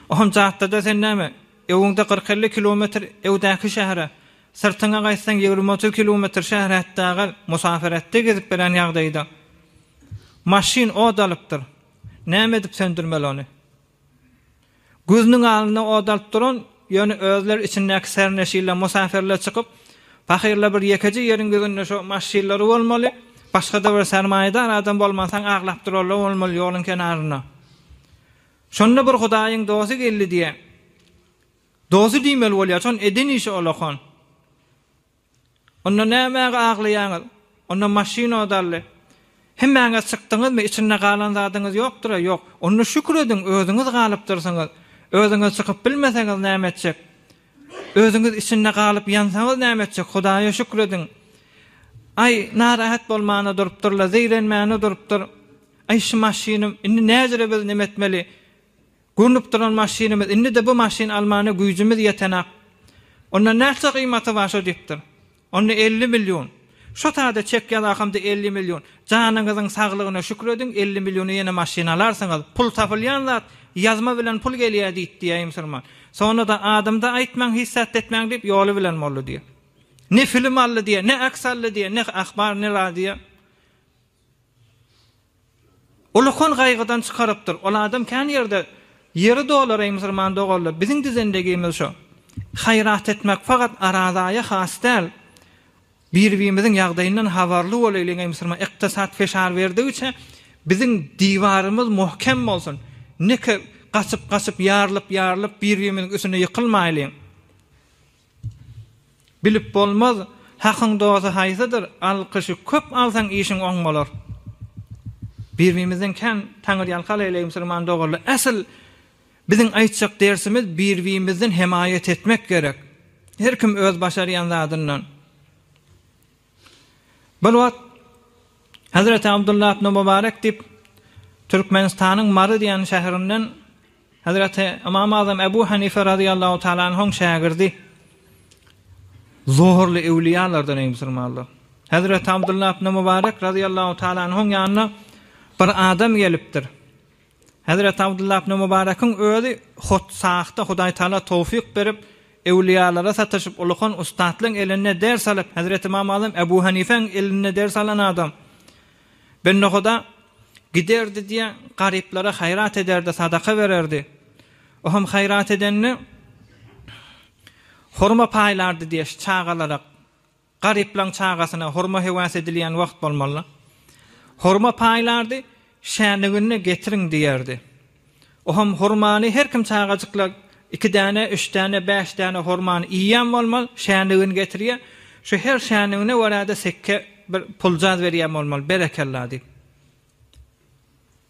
Oham jatdada sen näme, öwüňde kyrk-elli kilometr öwdäki şähere, syrtyňa gaýtsaň ýigrimi-otuz kilometr şäherätdäge musaferetde gezip beren ýagdaýda. Maşyn ot alypdyr. Näme edip söndürmeli ony? Gözüniň alnynda ot alyp duran, ýöne özleri içindäki serneşiller, musafirler çykyp, pahyrlar bir ýekeje ýeriň ýüzünde şo maşynlary bolmaly, başga-da bir sermaýadar adam bolmansoň aglap durarlar bolmaly ýoluň kenarynda. Şonda bir Hudaýyň dosty geldi diýýär. Dosty diýmeli bolýar, şon eden işi olakan. Onda nämäge aglaýaňyz? Onda maşyn ot aldy. Hemmäňiz çykdyňyzmy, içinde galan zadyňyz ýokdur-a? Ýok. Onda şükür ediň, özüňiz galypdyrsyňyz. Özüňiz çykyp bilmeseňiz näme etjek? Özüňiz içinde galyp ýansaňyz näme etjek? Hudaýa şükür ediň. Aý, narahat bolmana durupdyrlar, zeýrenmäne durupdyr. Aý, şu maşynym, indi näjüre biz neme etmeli? Görnüp duran maşynymyz, indi-de bu maşyn almana güýjümiz ýetenak. Onda näçe gyýmaty bar şo diýipdir. Onda 50 million. Şo sada çek ýazakamda 50 million. Janyňyzyň saglygyna şükür ediň, 50 milliona ýene maşyn alarsyňyz. Pul tapylýan zat, ýazma bilen pul gelýär diýip diýýär musulman. Soňra-da adamda aýtmaň, hiç zat etmäň diýip ýoly bilen boldy diýýär. Ne film aldy diýýär, ne aks aldy diýýär, ne ahbar, ne radio. Ulakan gaýgydan çykarypdyr. Ol adam kän ýerde ýeri dolar eý musulman doganlar biziň dizendegimiz şo. Haýrat etmek fakat arazaýa has däl. Bir birimiziň ýagdaýyndan habarly bolaýlyň eý musulman ykdysat feşar berdigiçe biziň diwarymyz muhkem bolsun. Neke gaçyp gaçyp ýarylyp ýarylyp bir birimiziň üstüne ýykylmaýlyň. Bilip bolmaz, Hakyň dosty haýsydyr, alkyşy köp alsaň işiň oň bolar. Bir-birimizden kän taňyrýalkal eýleý musulman doganlar. Asyl biziň aýtjak dersimiz bir-birimizden hemaýat etmek gerek. Her kim öz başarýan zadyndan. Bir wagt Hazreti Abdullah ibn Mubarek diýip Türkmenistanyň Mary diýen şäherinden. Hezreti Ymam Azam Ebu Hanife razyýallahu taala anhuň şägirdi. Zorly öwliýalardan eý musulmanlar. Hezreti Abdullah ibn Mubarek razyýallahu taala anhuň ýanyna bir adam gelipdir. Hezreti Abdullah ibn Mubarekiň özi hut sahda Hudaý Taala towfyk berip, öwliýalara sataşyp ulukan ussatlaryň elinde ders alyp, Hezreti Ymam Azam Ebu Hanifäň elinde ders alan adam. Bendehuda giderdi diýe, garyplara haýrat ederdi, sadaka bererdi. O hem haýrat edende hurma paýlardy diýe, şu çagalara, garyplaň çagasyna hurma höwes edilýän wagt bolmaly. Hurma paýlardy, şänigini getiriň diýerdi. Oham hurmany her kim çagajyklar iki däne, üç däne, bäş däne hurmany iýýän bolmaly, şänigini getirýär. Şu her şänigine görä-de sekge bir puljaz berýän bolmaly, berekella diýip.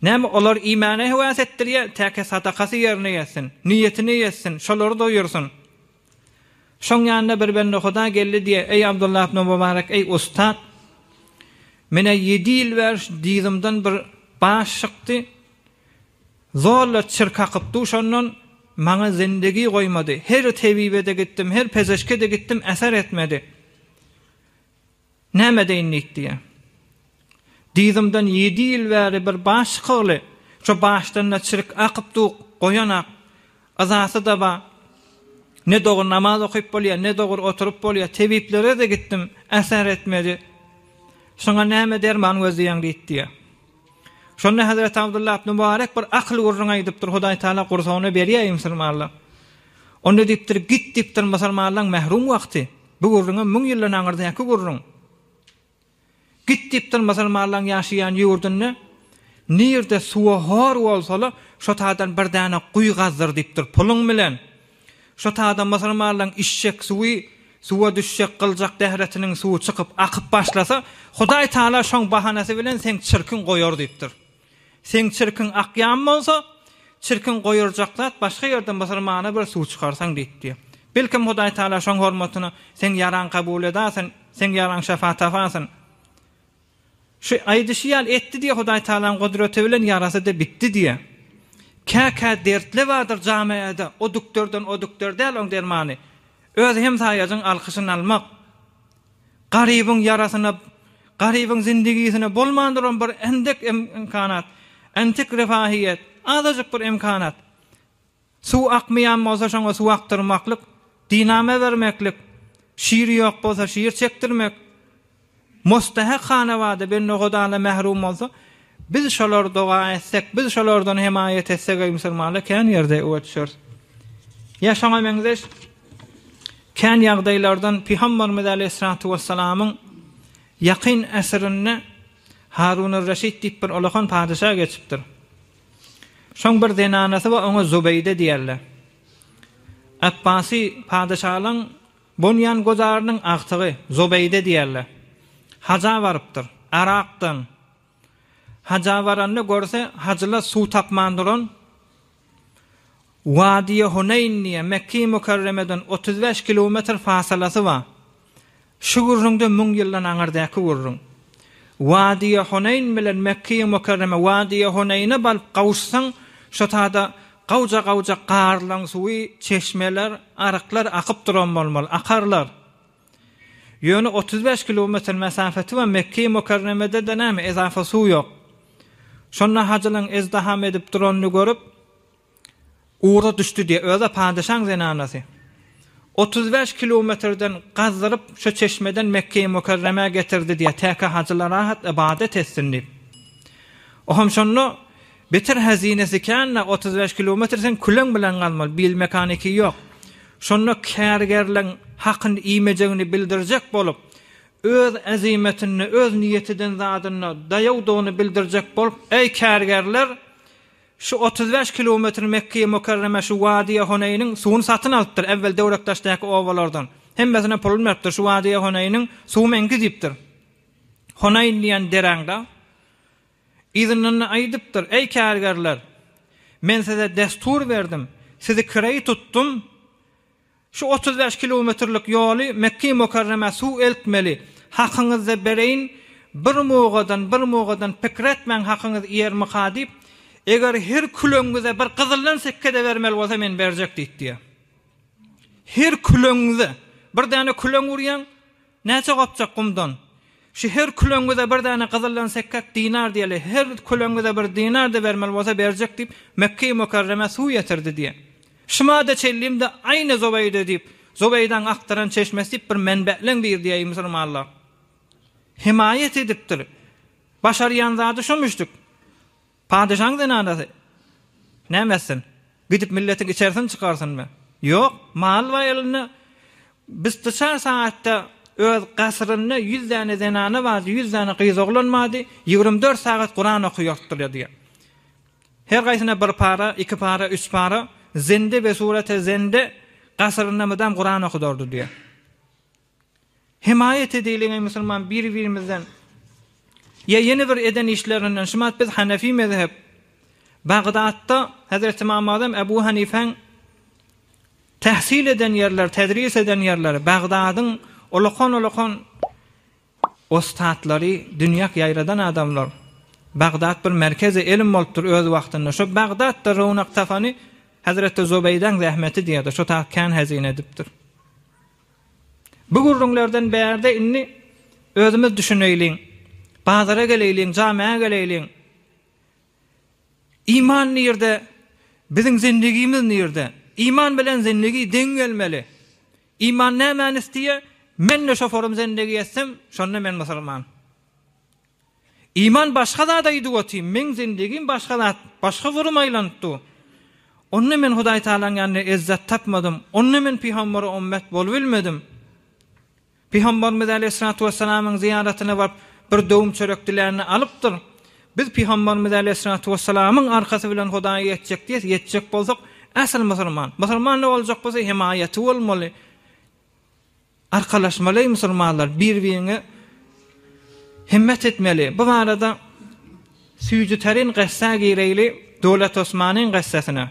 Näme olar iýmäne höwes etdirýär, täke sadakasy ýerine ýetsin, niýetine ýetsin, şolary doýursyn. Şoň ýanyna bir bende Huda geldi diýýär, Eý Abdullah ibn Mubarek, eý ussat! Menä ýedi ýyl bäri şu dyzymdan bir baş çykdy. Zorla çirk akyp dur şondan, maňa zindegi goýmady. Her tebibe-de gitdim, her pezeşke-de gitdim, äser etmedi. Näme edeýin diýip diýýär. Dyzymdan ýedi ýyl bäri bir baş çykygly, şo başdan-da çirik akyp dur, goýanak. Yzasy-da bar. Ne dogry namaz okyp bolýar, ne dogry oturyp bolýar. Tebiplere-de gitdim, äser etmedi. Şoňa näme derman gözleýäň diýip diýýär. Şonda Hezreti Abdullah ibn Mubarek bir akyl gürrüň aýdypdyr, Hudaý Taala gursagyna berýär musulmanlaň. Onda diýipdir, git diýipdir, musulmanlaň mährum wagty. Bu gürrüňem müň ýyldan aňyrdaky gürrüň. Git diýipdir, musulmanlaň ýaşaýan ýurdunda nirde suwa hor bolsalar, şo taýdan bir däne guýy gazdyr diýipdir, puluň bilen. Şo taýda musulmanlaň içjek suwy, suwa düşjek gyljak dähretiniň suwy çykyp akyp başlasa, Hudaý Taala şoň bahanasy bilen seň çirkiň goýar diýipdir. Seň çirkiň akýan bolsa, çirkiň goýarjak zat başga ýerde musulmana bir suw çykarsaň diýipdi. Belkem Hudaý Taala şoň hormatyna seň ýaraň kabul edasyn, seň ýaraň şefa tapasyn. Şu aýdyşy ýaly etdi diýýär, Hudaý Tagalaň gudraty bilen ýarasy-da bitdi diýýär. Kä-kä dertli bardyr jameada, o dükderden o dükder däl oň dermany. Öz hemsaýajyň alkyşyny almak. Garybyň ýarasyna, garybyň zindigisine bolman duran bir endek emkanat, entek refahiýet, azajyk bir emkanat. Suw akmaýan bolsa şoňa suw akdyrmaklyk, diname bermeklik, şir ýok bolsa şir çekdirmek. Mustahak hanabada bende Hudana mährum bolsa, biz şolar doga etsek, biz şolardan hemaýat etsek eý musulmanlar kän ýerde öe düşeris. Ýa şoňa meňzeş kän ýagdaýlardan Pygamberimiz aleýhissalatu wessalamyň ýakyn äsrinde Harun-ur-Reşit diýip bir ulakan padyşa geçipdir. Şoň bir zenanasy bar, oňa Zubeýde diýerler. Apbasy padyşalaň Bunýan Gozarynyň agtygy Zubeýde diýerler. Haja barypdyr. Arakdan. Haja baranda görse, hajylar suw tapman duran. Wadiýe Huneýn diýen Mekge-i Mükerremeden 35 kilometr fasylasy bar. Şu gürrüňde müň ýyldan aňyrdaky gürrüň. Wadiýe Huneýn bilen Mekgeýi Mükerreme Wadiýe Huneýne baryp gawuşsaň, şo tada gawja-gawja garlaň suwy, çeşmeler, aryklar akyp duran bolmaly, akarlar. Ýöne 35 kilometr mesafeti bar, Mekgeýi Mükerremede-de näme, ezafa suw ýok. Şonda hajylaň ezdiham edip duranyny görüp, Ugra düşdi diýýär. Özi padyşaň zenanasy. 35 kilometrden gazdyryp, şu çeşmeden Mekgeýi Mükerremä getirdi diýýär, täke hajylar rahat ybadat etsin diýip. Ohem şonda beter hazinesi kän-de, 35 kilometr sen küleň bilen gazmaly, bil mekaniki ýok. Şonda kärgerleň hakyny iýmejegini bildirjek bolup, öz azimetinde, öz niýet eden zadynda daýawdygyny bildirjek bolup, Eý kärgerler! Şu 35 kilometr Mekgeýi Mükerreme şu Wadiýe Huneýniň suwuny satyn alypdyr, äwwel Döwrekdaşdaky obalardan. Hemmesine puluny beripdir, şu Wadiýe Huneýniň suwy meňki diýipdir. Huneýn diýen deräň-da. Yzyndan-da aýdypdyr, Eý kärgerler! Men size destur berdim, sizi kireý tutdum, Şu 35 kilometrlik ýoly Mekge-i Mükerremä suw eltmeli. Hakyňyzy bereýin, bir mugadan, bir mugadan pikir etmäň hakyňyz iýermika diýip, Eger her küleňize bir gyzyldan sekge-de bermeli bolsa men berjek diýdi diýýär. Her küleňize bir däne küleň urýaň, näçe gopjak gumdan? Şu her küleňize bir däne gyzyldan sekgek dinar diýeli, her küleňize bir dinar-da bermeli bolsa berjek diýip, Mekgeýi Mükerremä suw ýetirdi diýýär. Şumada çenlimde Aýna Zubeýde diýip, Zubeýdaň akdyran çeşmesi diýip bir menbäleň biri diýýär musulmanlar. Hemaýat edipdir. Başarýan zady şo müşdük. Padyşaň zenanasy näme etsin? Gidip milletiň içerisini çykarsynmy? Ýok, mal bar elinde. Bistyçar sagatda öz gasrynda ýüz däne zenana bardy, ýüz däne gyz oglan bardy, 24 sagat Kuran okaýardylar diýýär. Her gaýsyna bir para, iki para, üç para, zende be surete zende gasrynda mydam Kuran okudardy diýýär. Hemaýat edeýliň eý musulman bir-birimizden. Ýa ýene bir eden işlerinden şumat biz Hanefi mezhep. Bagdatda Hezreti Ymam Azam Ebu Hanifäň tähsil eden ýerleri, tedris eden ýerleri, Bagdadyň ulakan-ulakan Ussatlary dünýäk ýaýradan adamlar. Bagdat bir merkezi elm bolupdyr öz wagtynda. Şo Bagdatda rownak tapany Hezreti Zubeýdäň zähmeti diýerdi. Şo tak kän hezine edipdir. Bu gürrüňlerden bärde indi özümiz düşüneýliň. Bazara geleýliň, jamä geleýliň. Iman nirde, biziň zendigimiz nirde? Iman bilen zendigi deň gelmeli. Iman nämäni isleýär? Men-de şoforym zendigi etsem, şonda men musulman. Iman başga zat aýdyp otyr, meň zendigim başga zat, başga gurum aýlanyp dur. Onda men Hudaý Tagalaň ýanynda ezzet tapmadym, onda men pygambere ummet bolubilmedim. Pygamberimiz aleýhissalatu wessalamyň zyýaratyna baryp, bir döwüm çörek dilänini alypdyr. Biz Pygamberimiz aleýhissalatu wessalamyň arkasy bilen Hudaýa ýetjek diýes, ýetjek bolsak, äsl musulman. Musulman-da boljak bolsa hemaýaty bolmaly. Arkalaşmaly eý musulmanlar, bir-biriňe himmet etmeli. Bu barada süýji tärin kyssa gireýli, Döwlet Osmanyň kyssasyna.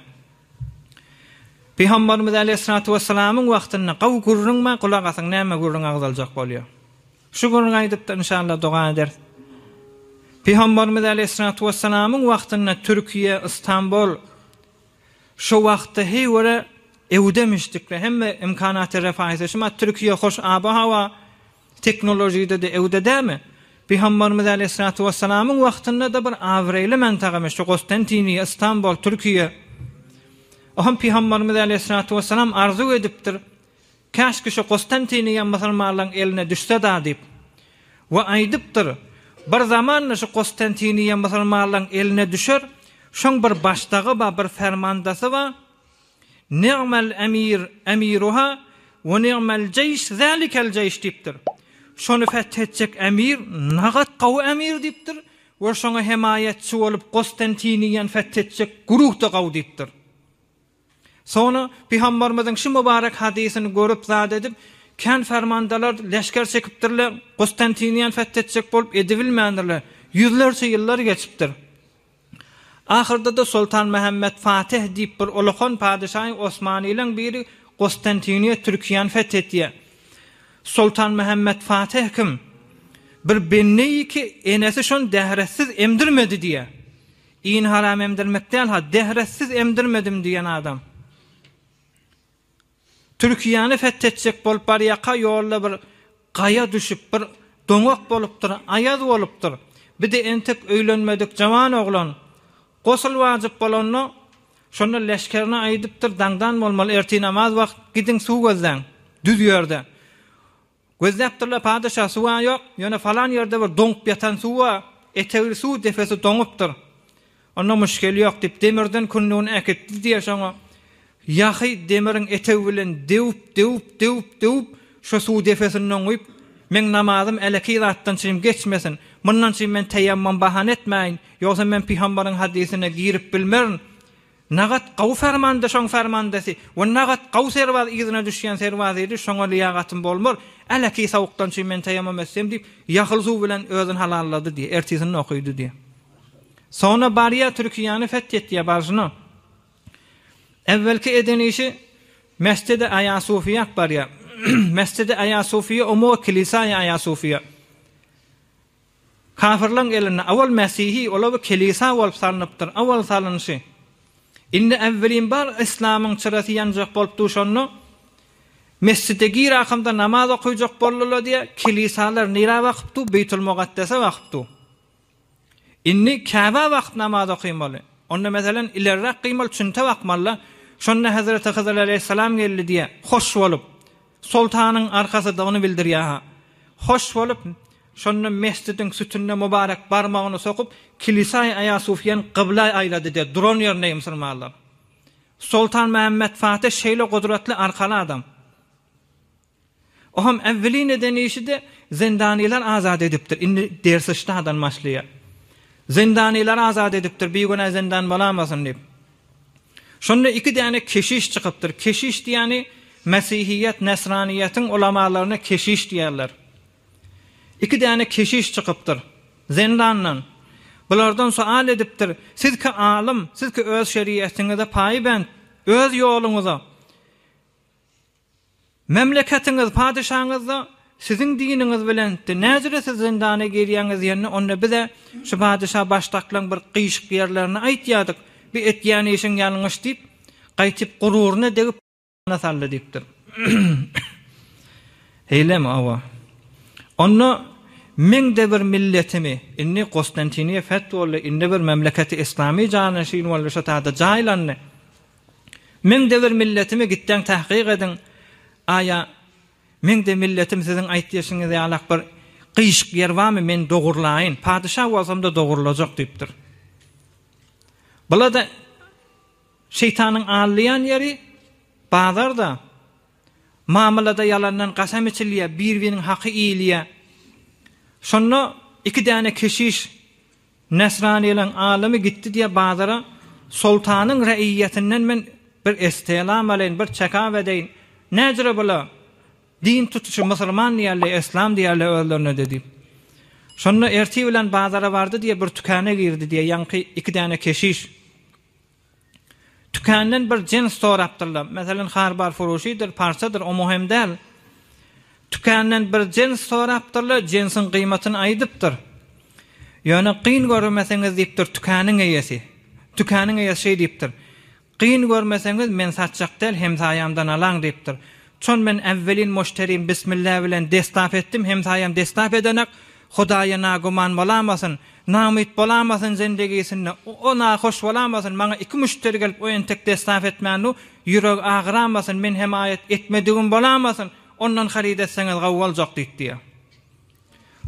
Pygamberimiz aleýhissalatu wessalamyň wagtynda gowy gürrüň bar, gulak asyň näme gürrüň agzaljak bolýar. Şu gürrüňi aýdypdyr inşallah doga ederis. Pygamberimiz aleýhissalatu wessalamyň wagtynda Türkiýe, Istanbul şo wagtda heý görä ewdemişdikle hemme imkanaty refaýysy şumat Türkiýe hoş aba-hawa Teknolojide-de öwde dämi? Pygamberimiz aleýhissalatu wessalamyň wagtynda-da bir abraýly mantagymyş şu Gostantiniýe, Istanbul, Türkiýe. Ohm Pygamberimiz aleýhissalatu wessalam arzuw edipdir, Käşki şu Gostantiniýe musulmanlaryň eline düşse-da diýip. We aýdypdyr, Bir zamanda şu Gostantiniýe musulmanlaryň eline düşer, şoň bir başdagy bar, bir fermandasy bar, Ni'mel emir emiruha we ni'mel jeýş zälikel jeýş diýipdir. Şony feth etjek emir nagat gowy emir diýipdir we şoňa hemaýatçy bolup Gostantiniýany feth etjek güruh-da gowy diýipdir. Soňra Pygambarymyzyň şu mübarek hadysyny görüp zat edip, kän fermandalar leşger çekipdirler, Gostantiniýany feth etjek bolup edibilmändirler. Ýüzlerçe ýyllar geçipdir. Ahyrda-da Soltan Mähemmet Fatih diýip bir ulakan padyşaýy Osmanylaň biri Gostantiniýe Türkiýäni feth etýär. Soltan Mähemmet Fatih kim? Bir bendeýi ki enesi şony dähretsiz emdirmedi diýýär. Iýni haram emdirmek däl ha, dähretsiz emdirmedim diýen adam. Türkiýäni feth etjek bolup barýaka ýolda bir gaýa düşüp bir doňak bolupdyr, aýaz bolupdyr. Bir-de entek öýlenmedik jawan oglan. Gosul wajyp bolanda, şonda leşgerine aýdypdyr, daňdan bolmaly, ertir namaz wagt, gidiň suw gözläň, düz ýerde. Gözläpdirler, padyşa, suw-a ýok, ýöne falan ýerde bir doňup ýatan suw bar, etegli suw depesi doňupdyr. Onda muşkil ýok diýip, demirden kündügini äkitdi diýýär şoňa. Ýahy demiriň etegi bilen döwüp, döwüp, döwüp, döwüp, şo suw depesinden guýup, Meň namazym älekiý zatdan çyn geçmesin, mundan çyn men teýemmum bahana etmäýin, ýogsa men pygambaryň hadysyna girip bilmerin, Nagat gawy fermanda şoň fermandasy we nagat gawy serbaz yzyna düşýän serbazydy şoňa lyýagatym bolmar, äleki sowukdan çyn men teýemmum etsem diýip, ýahyl suw bilen özüni halallady diýýär, ertisinde okydy diýýär. Soňra barýar Türkiýäni feth etýär barşyna. Äwwelki eden işi Mesjidi Aýa Sufiýa barýar. Mesjidi Aýa Sufiýa umumy kilisaýa Aýa Sufiýa. Kafyrlaň elinde awal mesihi ola bir kelisa bolup salnypdyr, awal salynyşy. Indi äwwelin bar yslamyň çyrasy ýanjak bolup dur şonda mesjide gir akamda namaz okyjak boldylar diýä kelisalar nirä bakyp dur Beýtul Mugaddese bakyp dur. Indi Käbä bakyp namaz okymaly. Onda meselen ilerräk gyýmaly çünte bakmalyda. Şonda Hezreti Hydyr aleýhissalam geldi diýä hoş bolup. Soltanyň arkasydygyny bildirýär-ha. Hoş bolup, şonda mesjidiň sütünine mübarek barmagyny sokup, Kilisaý Aýasufýany gybla aýlady diýýär, duran ýerinde musulmanlar. Soltan Mämmet Fatih şeýle gudratly arkaly adam. O hem äwwelin eden işi-de zindanylar azat edipdir. Indi dersi ştadan başlaýar. Zindanylar azat edipdir, bigünä zindan bolamasyn diýip. Şonda iki däne keşiş çykypdyr. Keşiş diýýäni mesihiýet, nesraniýetiň ulamalaryna keşiş diýýärler. Iki däne keşiş çykypdyr zendandan. Bulardan sual edipdir, Siz ki alym, siz ki öz şeriýetiňize paýbent, öz ýoluňyza. Memleketiňiz, padyşaňyz-da siziň diniňiz bilentdi, näjüre siz zyndana girýäňiz diýende, onda biz-ä şu padyşa başdaklaň bir gyşyk ýerlerini aýtýardyk, bi etýän işiň ýalňyş diýip, gaýtyp gururyna degip zyndana saldy diýipdir. Heýlemi, hawa. Onda meň-de bir milletimi, indi Kostantiniýa feth boldy, indi bir memleketi yslamy janyşyn boldy, şo taýda jaýlandy. Meň-de bir milletimi gitdäň tahkyk ediň, aýa meň-de milletim siziň aýtýaşyňyz ýalak bir gyşyk ýer barmy, men dogurlaýyn, padyşa bolsam-da dogurlajak diýipdir. Bula-da şeýtanyň aldaýan ýeri bazar-da. Mamlada ýalandan kasam içilýär, bir-biriniň haky iýilýär. Şonda iki däne keşiş Nesranylaň alymy gitdi diýe bazara, Soltanyň raiyýetinden men bir estelam alaýyn, bir çekap edeýin. Näjüre bula? Din tutuşy musulman diýerler, eslam diýerler özlerine-de diýip. Şonda ertir bilen bazara bardy diýe bir tükana girdi diýe ýaňky iki däne keşiş. Tükändan bir jins sorapdyrlar. Meselen, harbar furuşydyr, parçadyr, o möhüm däl. Tükändan bir jins sorapdyrlar, jinsiň gyýmatyny aýdypdyr. Ýöne kyn görmeseňiz diýipdir tükäniň eýesi. Tükäniň eýesi şeý diýipdir. Kyn görmeseňiz men satjak däl, hemsaýamdan alaň diýipdir. Çon men äwwelin muşterim bismillä bilen destap etdim, hemsaýam destap edenak, Hudaýa naguman bolamasyn, Naumyt bolamasyn zendegisinde, o nahoş bolamasyn, maňa iki müşderi gelip o entek destap etmändu, ýüregi agyramasyn, men hemaýat etmedigim bolamasyn, ondan haryt etseňiz gowy boljak diýip diýýär.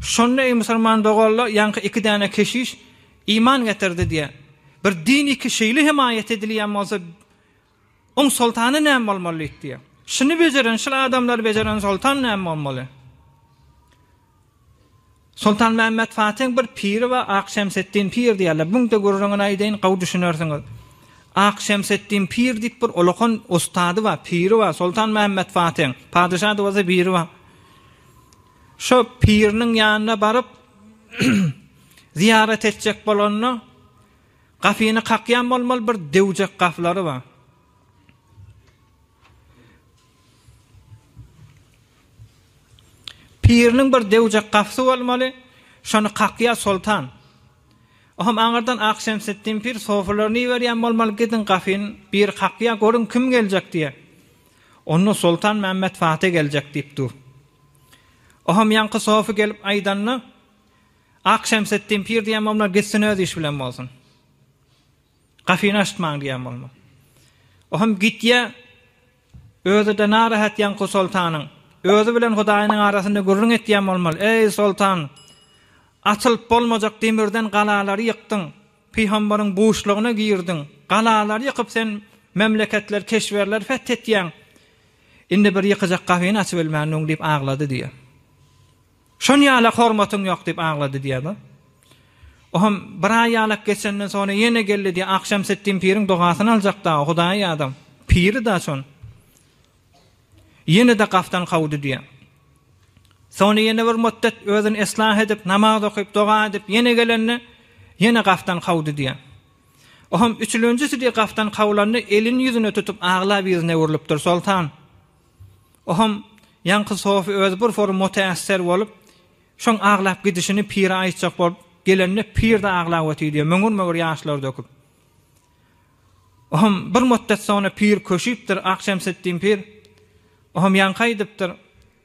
Şonda eý musulman doganlar, ýaňky iki däne keşiş iman getirdi diýýär. Bir din iki şeýle hemaýat edilýän bolsa, oň soltany näme bolmaly diýip diýýär. Şuny bejeren, şul adamlary bejeren soltan näme bolmaly? Soltan Mämmet Fatyň bir piri bar, Ak Şemsetdin pir diýerler. Buň-da gürrüňini aýdaýyn, gowy düşünersiňiz. Ak Şemsetdin pir diýip bir ulakan ustady bar, piri bar, Soltan Mämmet Fatyň. Padyşa-da bolsa biri bar. Şo piriniň ýanyna baryp, zyýarat etjek bolanda, gapyny kakýan bolmaly, bir döwjek gapylary bar. Piriniň bir döwjek gapysy bolmaly, şony kakýar soltan. Ohm aňyrdan Akşemseddin pir sofularyny iberýän bolmaly, gidiň gapyny biri kakýar, görüň kim geljek diýýär. Onda Soltan Mämmet Fatih geljek diýip dur. Ohm ýaňky sofy gelip aýdanda, Akşemseddin pir diýen bolmaly, gitsin öz işi bilen bolsun. Gapyny açmaň diýen bolmaly. Ohm gitýär, Özi-de narahat ýaňky soltanyň. Özi bilen Hudaýynyň arasynda gürrüň etýän bolmaly, Eý, soltan! Açylyp bolmajak demirden galalary ýykdyň. Pygambaryň buşlugyna girdiň. Galalary ýykyp sen memleketleri, keşwerleri feth etýäň. Indi bir ýykyjak gapyny açybilmändiň diýip aglady diýýär. Şon ýalak hormatyň ýok diýip aglady diýýär-de. Ohm bir aý ýalak geçenden soňra ýene geldi diýýär, Akşemseddin piriň dogasyny aljak dagy, hudaýy adam. Piri-da şon. Ýene-de gafdan kowdy diýýär. Soňra ýene bir muddet özüni eslah edip, namaz okyp, doga edip, ýene gelende, ýene gafdan kowdy diýýär. Ohm üçülenjisi diýýär, gafdan kowlanda elini ýüzüne tutup aglap yzyna öwrülipdir soltan. Oham ýaňky sofy özi bir forum mutäesser bolup, şoň aglap gidişini pire aýtjak bolup. Gelende pir-de aglap otyr diýýär, möňür-möňür ýaşlar döküp. Ohm bir mutdet soňra pir köşüpdir, Akşemseddin pir. Ohm ýaňky aýdypdyr,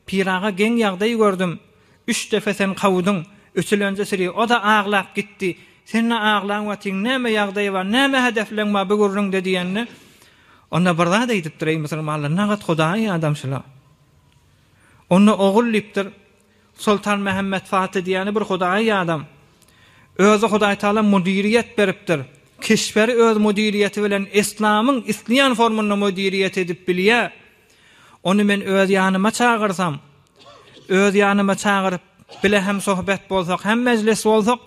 Pir aga geň ýagdaý gördüm. Üç depe sen kowduň, üçülenji siri o-da aglap gitdi. Sen-de aglaň otyň, näme ýagdaý bar, näme hedefleň bar bu gürrüňde diýende, onda bir zat aýdypdyr, eý musulmanlar, nagat Hudaýy adam şula. Onda ogul diýipdir, Soltan Mähemmet Faty diýýäni bir Hudaýy adam. Özi Hudaýtagala müdiriýet beripdir. Keşberi öz müdiriýeti bilen Yslamyň isleýän formunda müdiriýet edip bilýär. Ony men öz ýanyma çagyrsam, öz ýanyma çagyryp, bile hemsohbet bolsak, hemmejlis bolsak,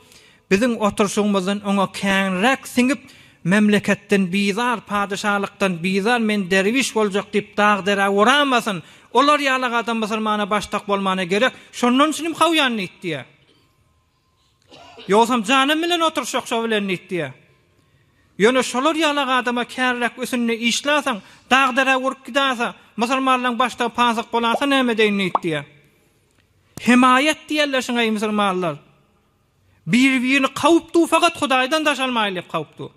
biziň oturyşygymyzdan oňa känräk siňip, memleketden bizar, padyşalykdan bizar, men derwiş boljak diýip dag-derä uramasyn, olar ýalak adam musulmana başdak bolmana gerek, şondan üçinem kowýan diýip diýýär. Ýogsam janym bilen oturyşjak şo bilen diýip diýýär. Ýöne şolar ýalak adama kärräk üsünde işläseň, dag-derä urup gidäse, musulmanlaryň başdagy pasyk bolasa näme edeýin diýip diýýär. Hemaýat diýerler şuňa eý musulmanlar. Bir-birini kowup dur fakat Hudaýdan daş almaýyn diýip kowup dur.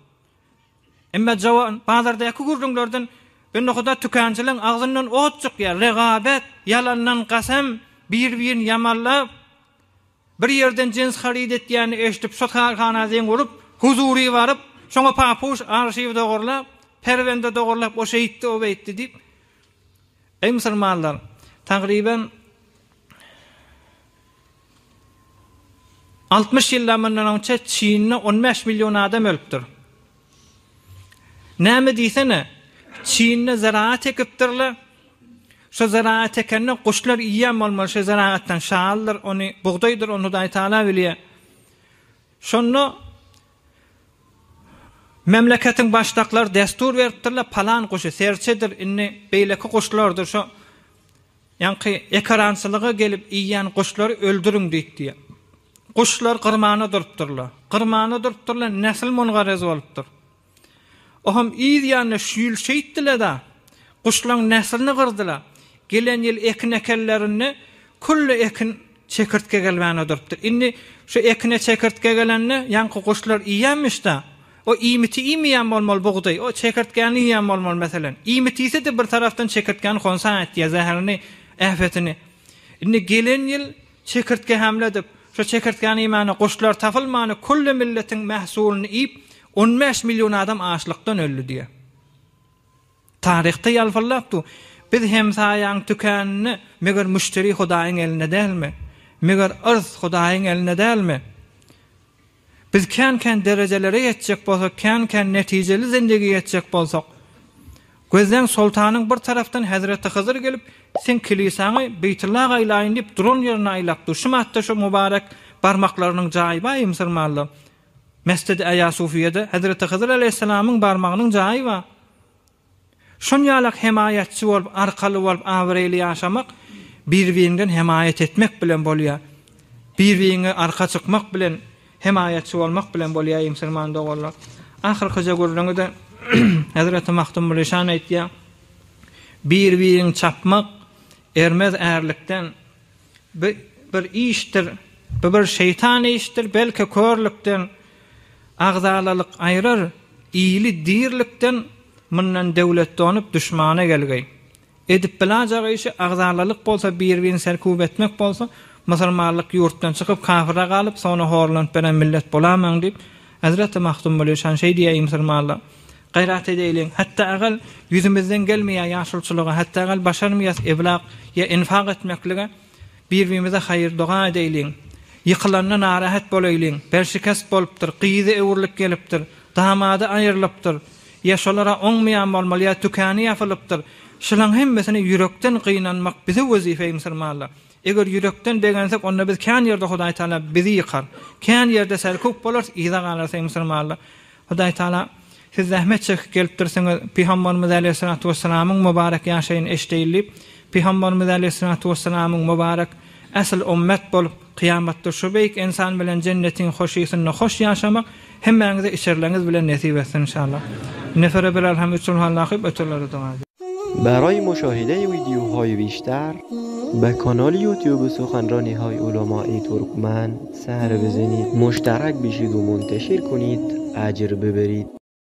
Emma jawan bazardaky gürrüňlerden bende Huda tükänçiligiň agzyndan ot çykýar. Regabet, ýalandan kasam, bir-birini ýamanlap, bir ýerden jins haryt etýänini eşidip şo kärhana zeň urup, huzury baryp, şoňa papuş, arşiw dogurlap, perwende dogurlap o şeýtdi, o beýtdi diýip. Eý musulmanlar, tagryban 60 ýyldan mundan öňçe Çinde 15 million adam ölüpdir. Näme diýsene, Çinde ziraat ekipdirler. Şo ziraat ekende guşlar iýen bolmaly, şo ziraatdan şaldyr, ony bugdaýdyr, ony Hudaý Taala bilýär. Şonda memleketiň başdaklary destur beripdirler, palan guşy serçedir, indi beýleki guşlardyr, şo Ýaňky ekerançylyga gelip iýýän guşlary öldüriň diýipdi. Guşlar gyrmana durupdyrlar. Gyrmana durupdyrlar, nesil mungarez bolupdyr. Oham yz ýanyna şu ýyl şeýtdiler-da, guşlaň neslini gyrdylar. Gelen ýyl ekin ekenlerinde külli ekin çekirtge gelmäne durupdyr. Indi şu ekine çekirtge gelende ýaňky guşlar iýýänmiş-da, O iýmiti iýmeýän bolmaly bugdaý, o çekirtgäni iýýän bolmaly meselem. Iýmit iýse-de bir tarapdan çekirtgäni honsa etýär, zäherini, äpetini. Indi gelen ýyl çekirtge hemle edip, şo çekirtgäni iýmäne guşlar tapylmany külli milletiň mähsulyny iýip, 15 million adam açlykdan öldi diýýär. Taryhda ýalpyldap dur. Biz hemsaýaň tükäninde meger müşderi Hudaýyň elinde dälmi? Meger yrs Hudaýyň elinde dälmi? Biz kän-kän derejelere ýetjek bolsak, kän-kän netijeli zindigi ýetjek bolsak, gözleň soltanyň bir tarapdan hezreti Hyzyr gelip, seň kilisaňy Beýtullaga aýlaýyn diýip duran ýerinde aýlap dur. Şu matda şu mübarek barmaklarynyň jaýy bar eý musulmanlar. Mesjidi Aýa Sufiýede hezreti Hyzyr aleýhissalamyň barmagynyň jaýy bar. Şonýalak hemaýatçy bolup, arkaly bolup abraýly ýaşamak bir-biriňden hemaýat etmek bilen bolýar. Bir-biriňe arka çykmak bilen, hemaýatçy bolmak bilen bolýar eý musulman doganlar. Ahyrkyja gürrüňi-de Hezreti Magtymguly şan aýtýar, Bir-biriňi çapmak ermez ärlikden, Bu bir işdir, bu bir şeýtan işdir, belki körlükden agzalalyk aýrar, ili dirlikden mundan döwlet donup duşmana gelgeý. Edip bilajagy işi agzalalyk bolsa bir-birini serkub etmek bolsa, musulmanlyk ýurtdan çykyp kafyra galyp soňra horlanyp beren millet bolamaň diýip, Hezreti Magtymguly şan şeý diýýär eý musulmanlar! Gaýrat edeýliň, hatda agal ýüzümizden gelmeýär ýaşulçylyga, hatda agal başarmaýas eblak ýa infak etmeklige, bir-birimize haýyr-doga edeýliň. Ýykylanda narahat bolaýlyň, berşikest bolupdyr, gyzy öwrülip gelipdir, damady aýrylypdyr, ýa şolara oňmaýan bolmaly, ýa tükany ýapylypdyr. Şulaň hemmesine ýürekden gynanmak bize wezipe eý musulmanlar. Eger ýürekden begensek, onda biz kän ýerde Hudaýtagala bizi ýykar. Kän ýerde serkup bolarys, yza galarys eý musulmanlar. Hudaý Taala siz zähmet çekip gelipdirsiňiz, Pygamberimiz aleýhissalatu wessalamyň mübarek ýaşaýyny eşdeýin diýip, Pygamberimiz aleýhissalatu wessalamyň mübarek äsl ummet bolup, kyýamatda şu beýik ensan bilen jennetiň hoş ysynda hoş ýaşamak hemmäňize içerleriňiz bilen nesip etsin inşallah. Nefere bir alham üç ulhallahyp öterlere doga edýär. برای مشاهده ویدیوهای بیشتر. به کانال یوتیوب سخنرانی های علمای ترکمن سر بزنید مشترک بشید و منتشر کنید اجر ببرید.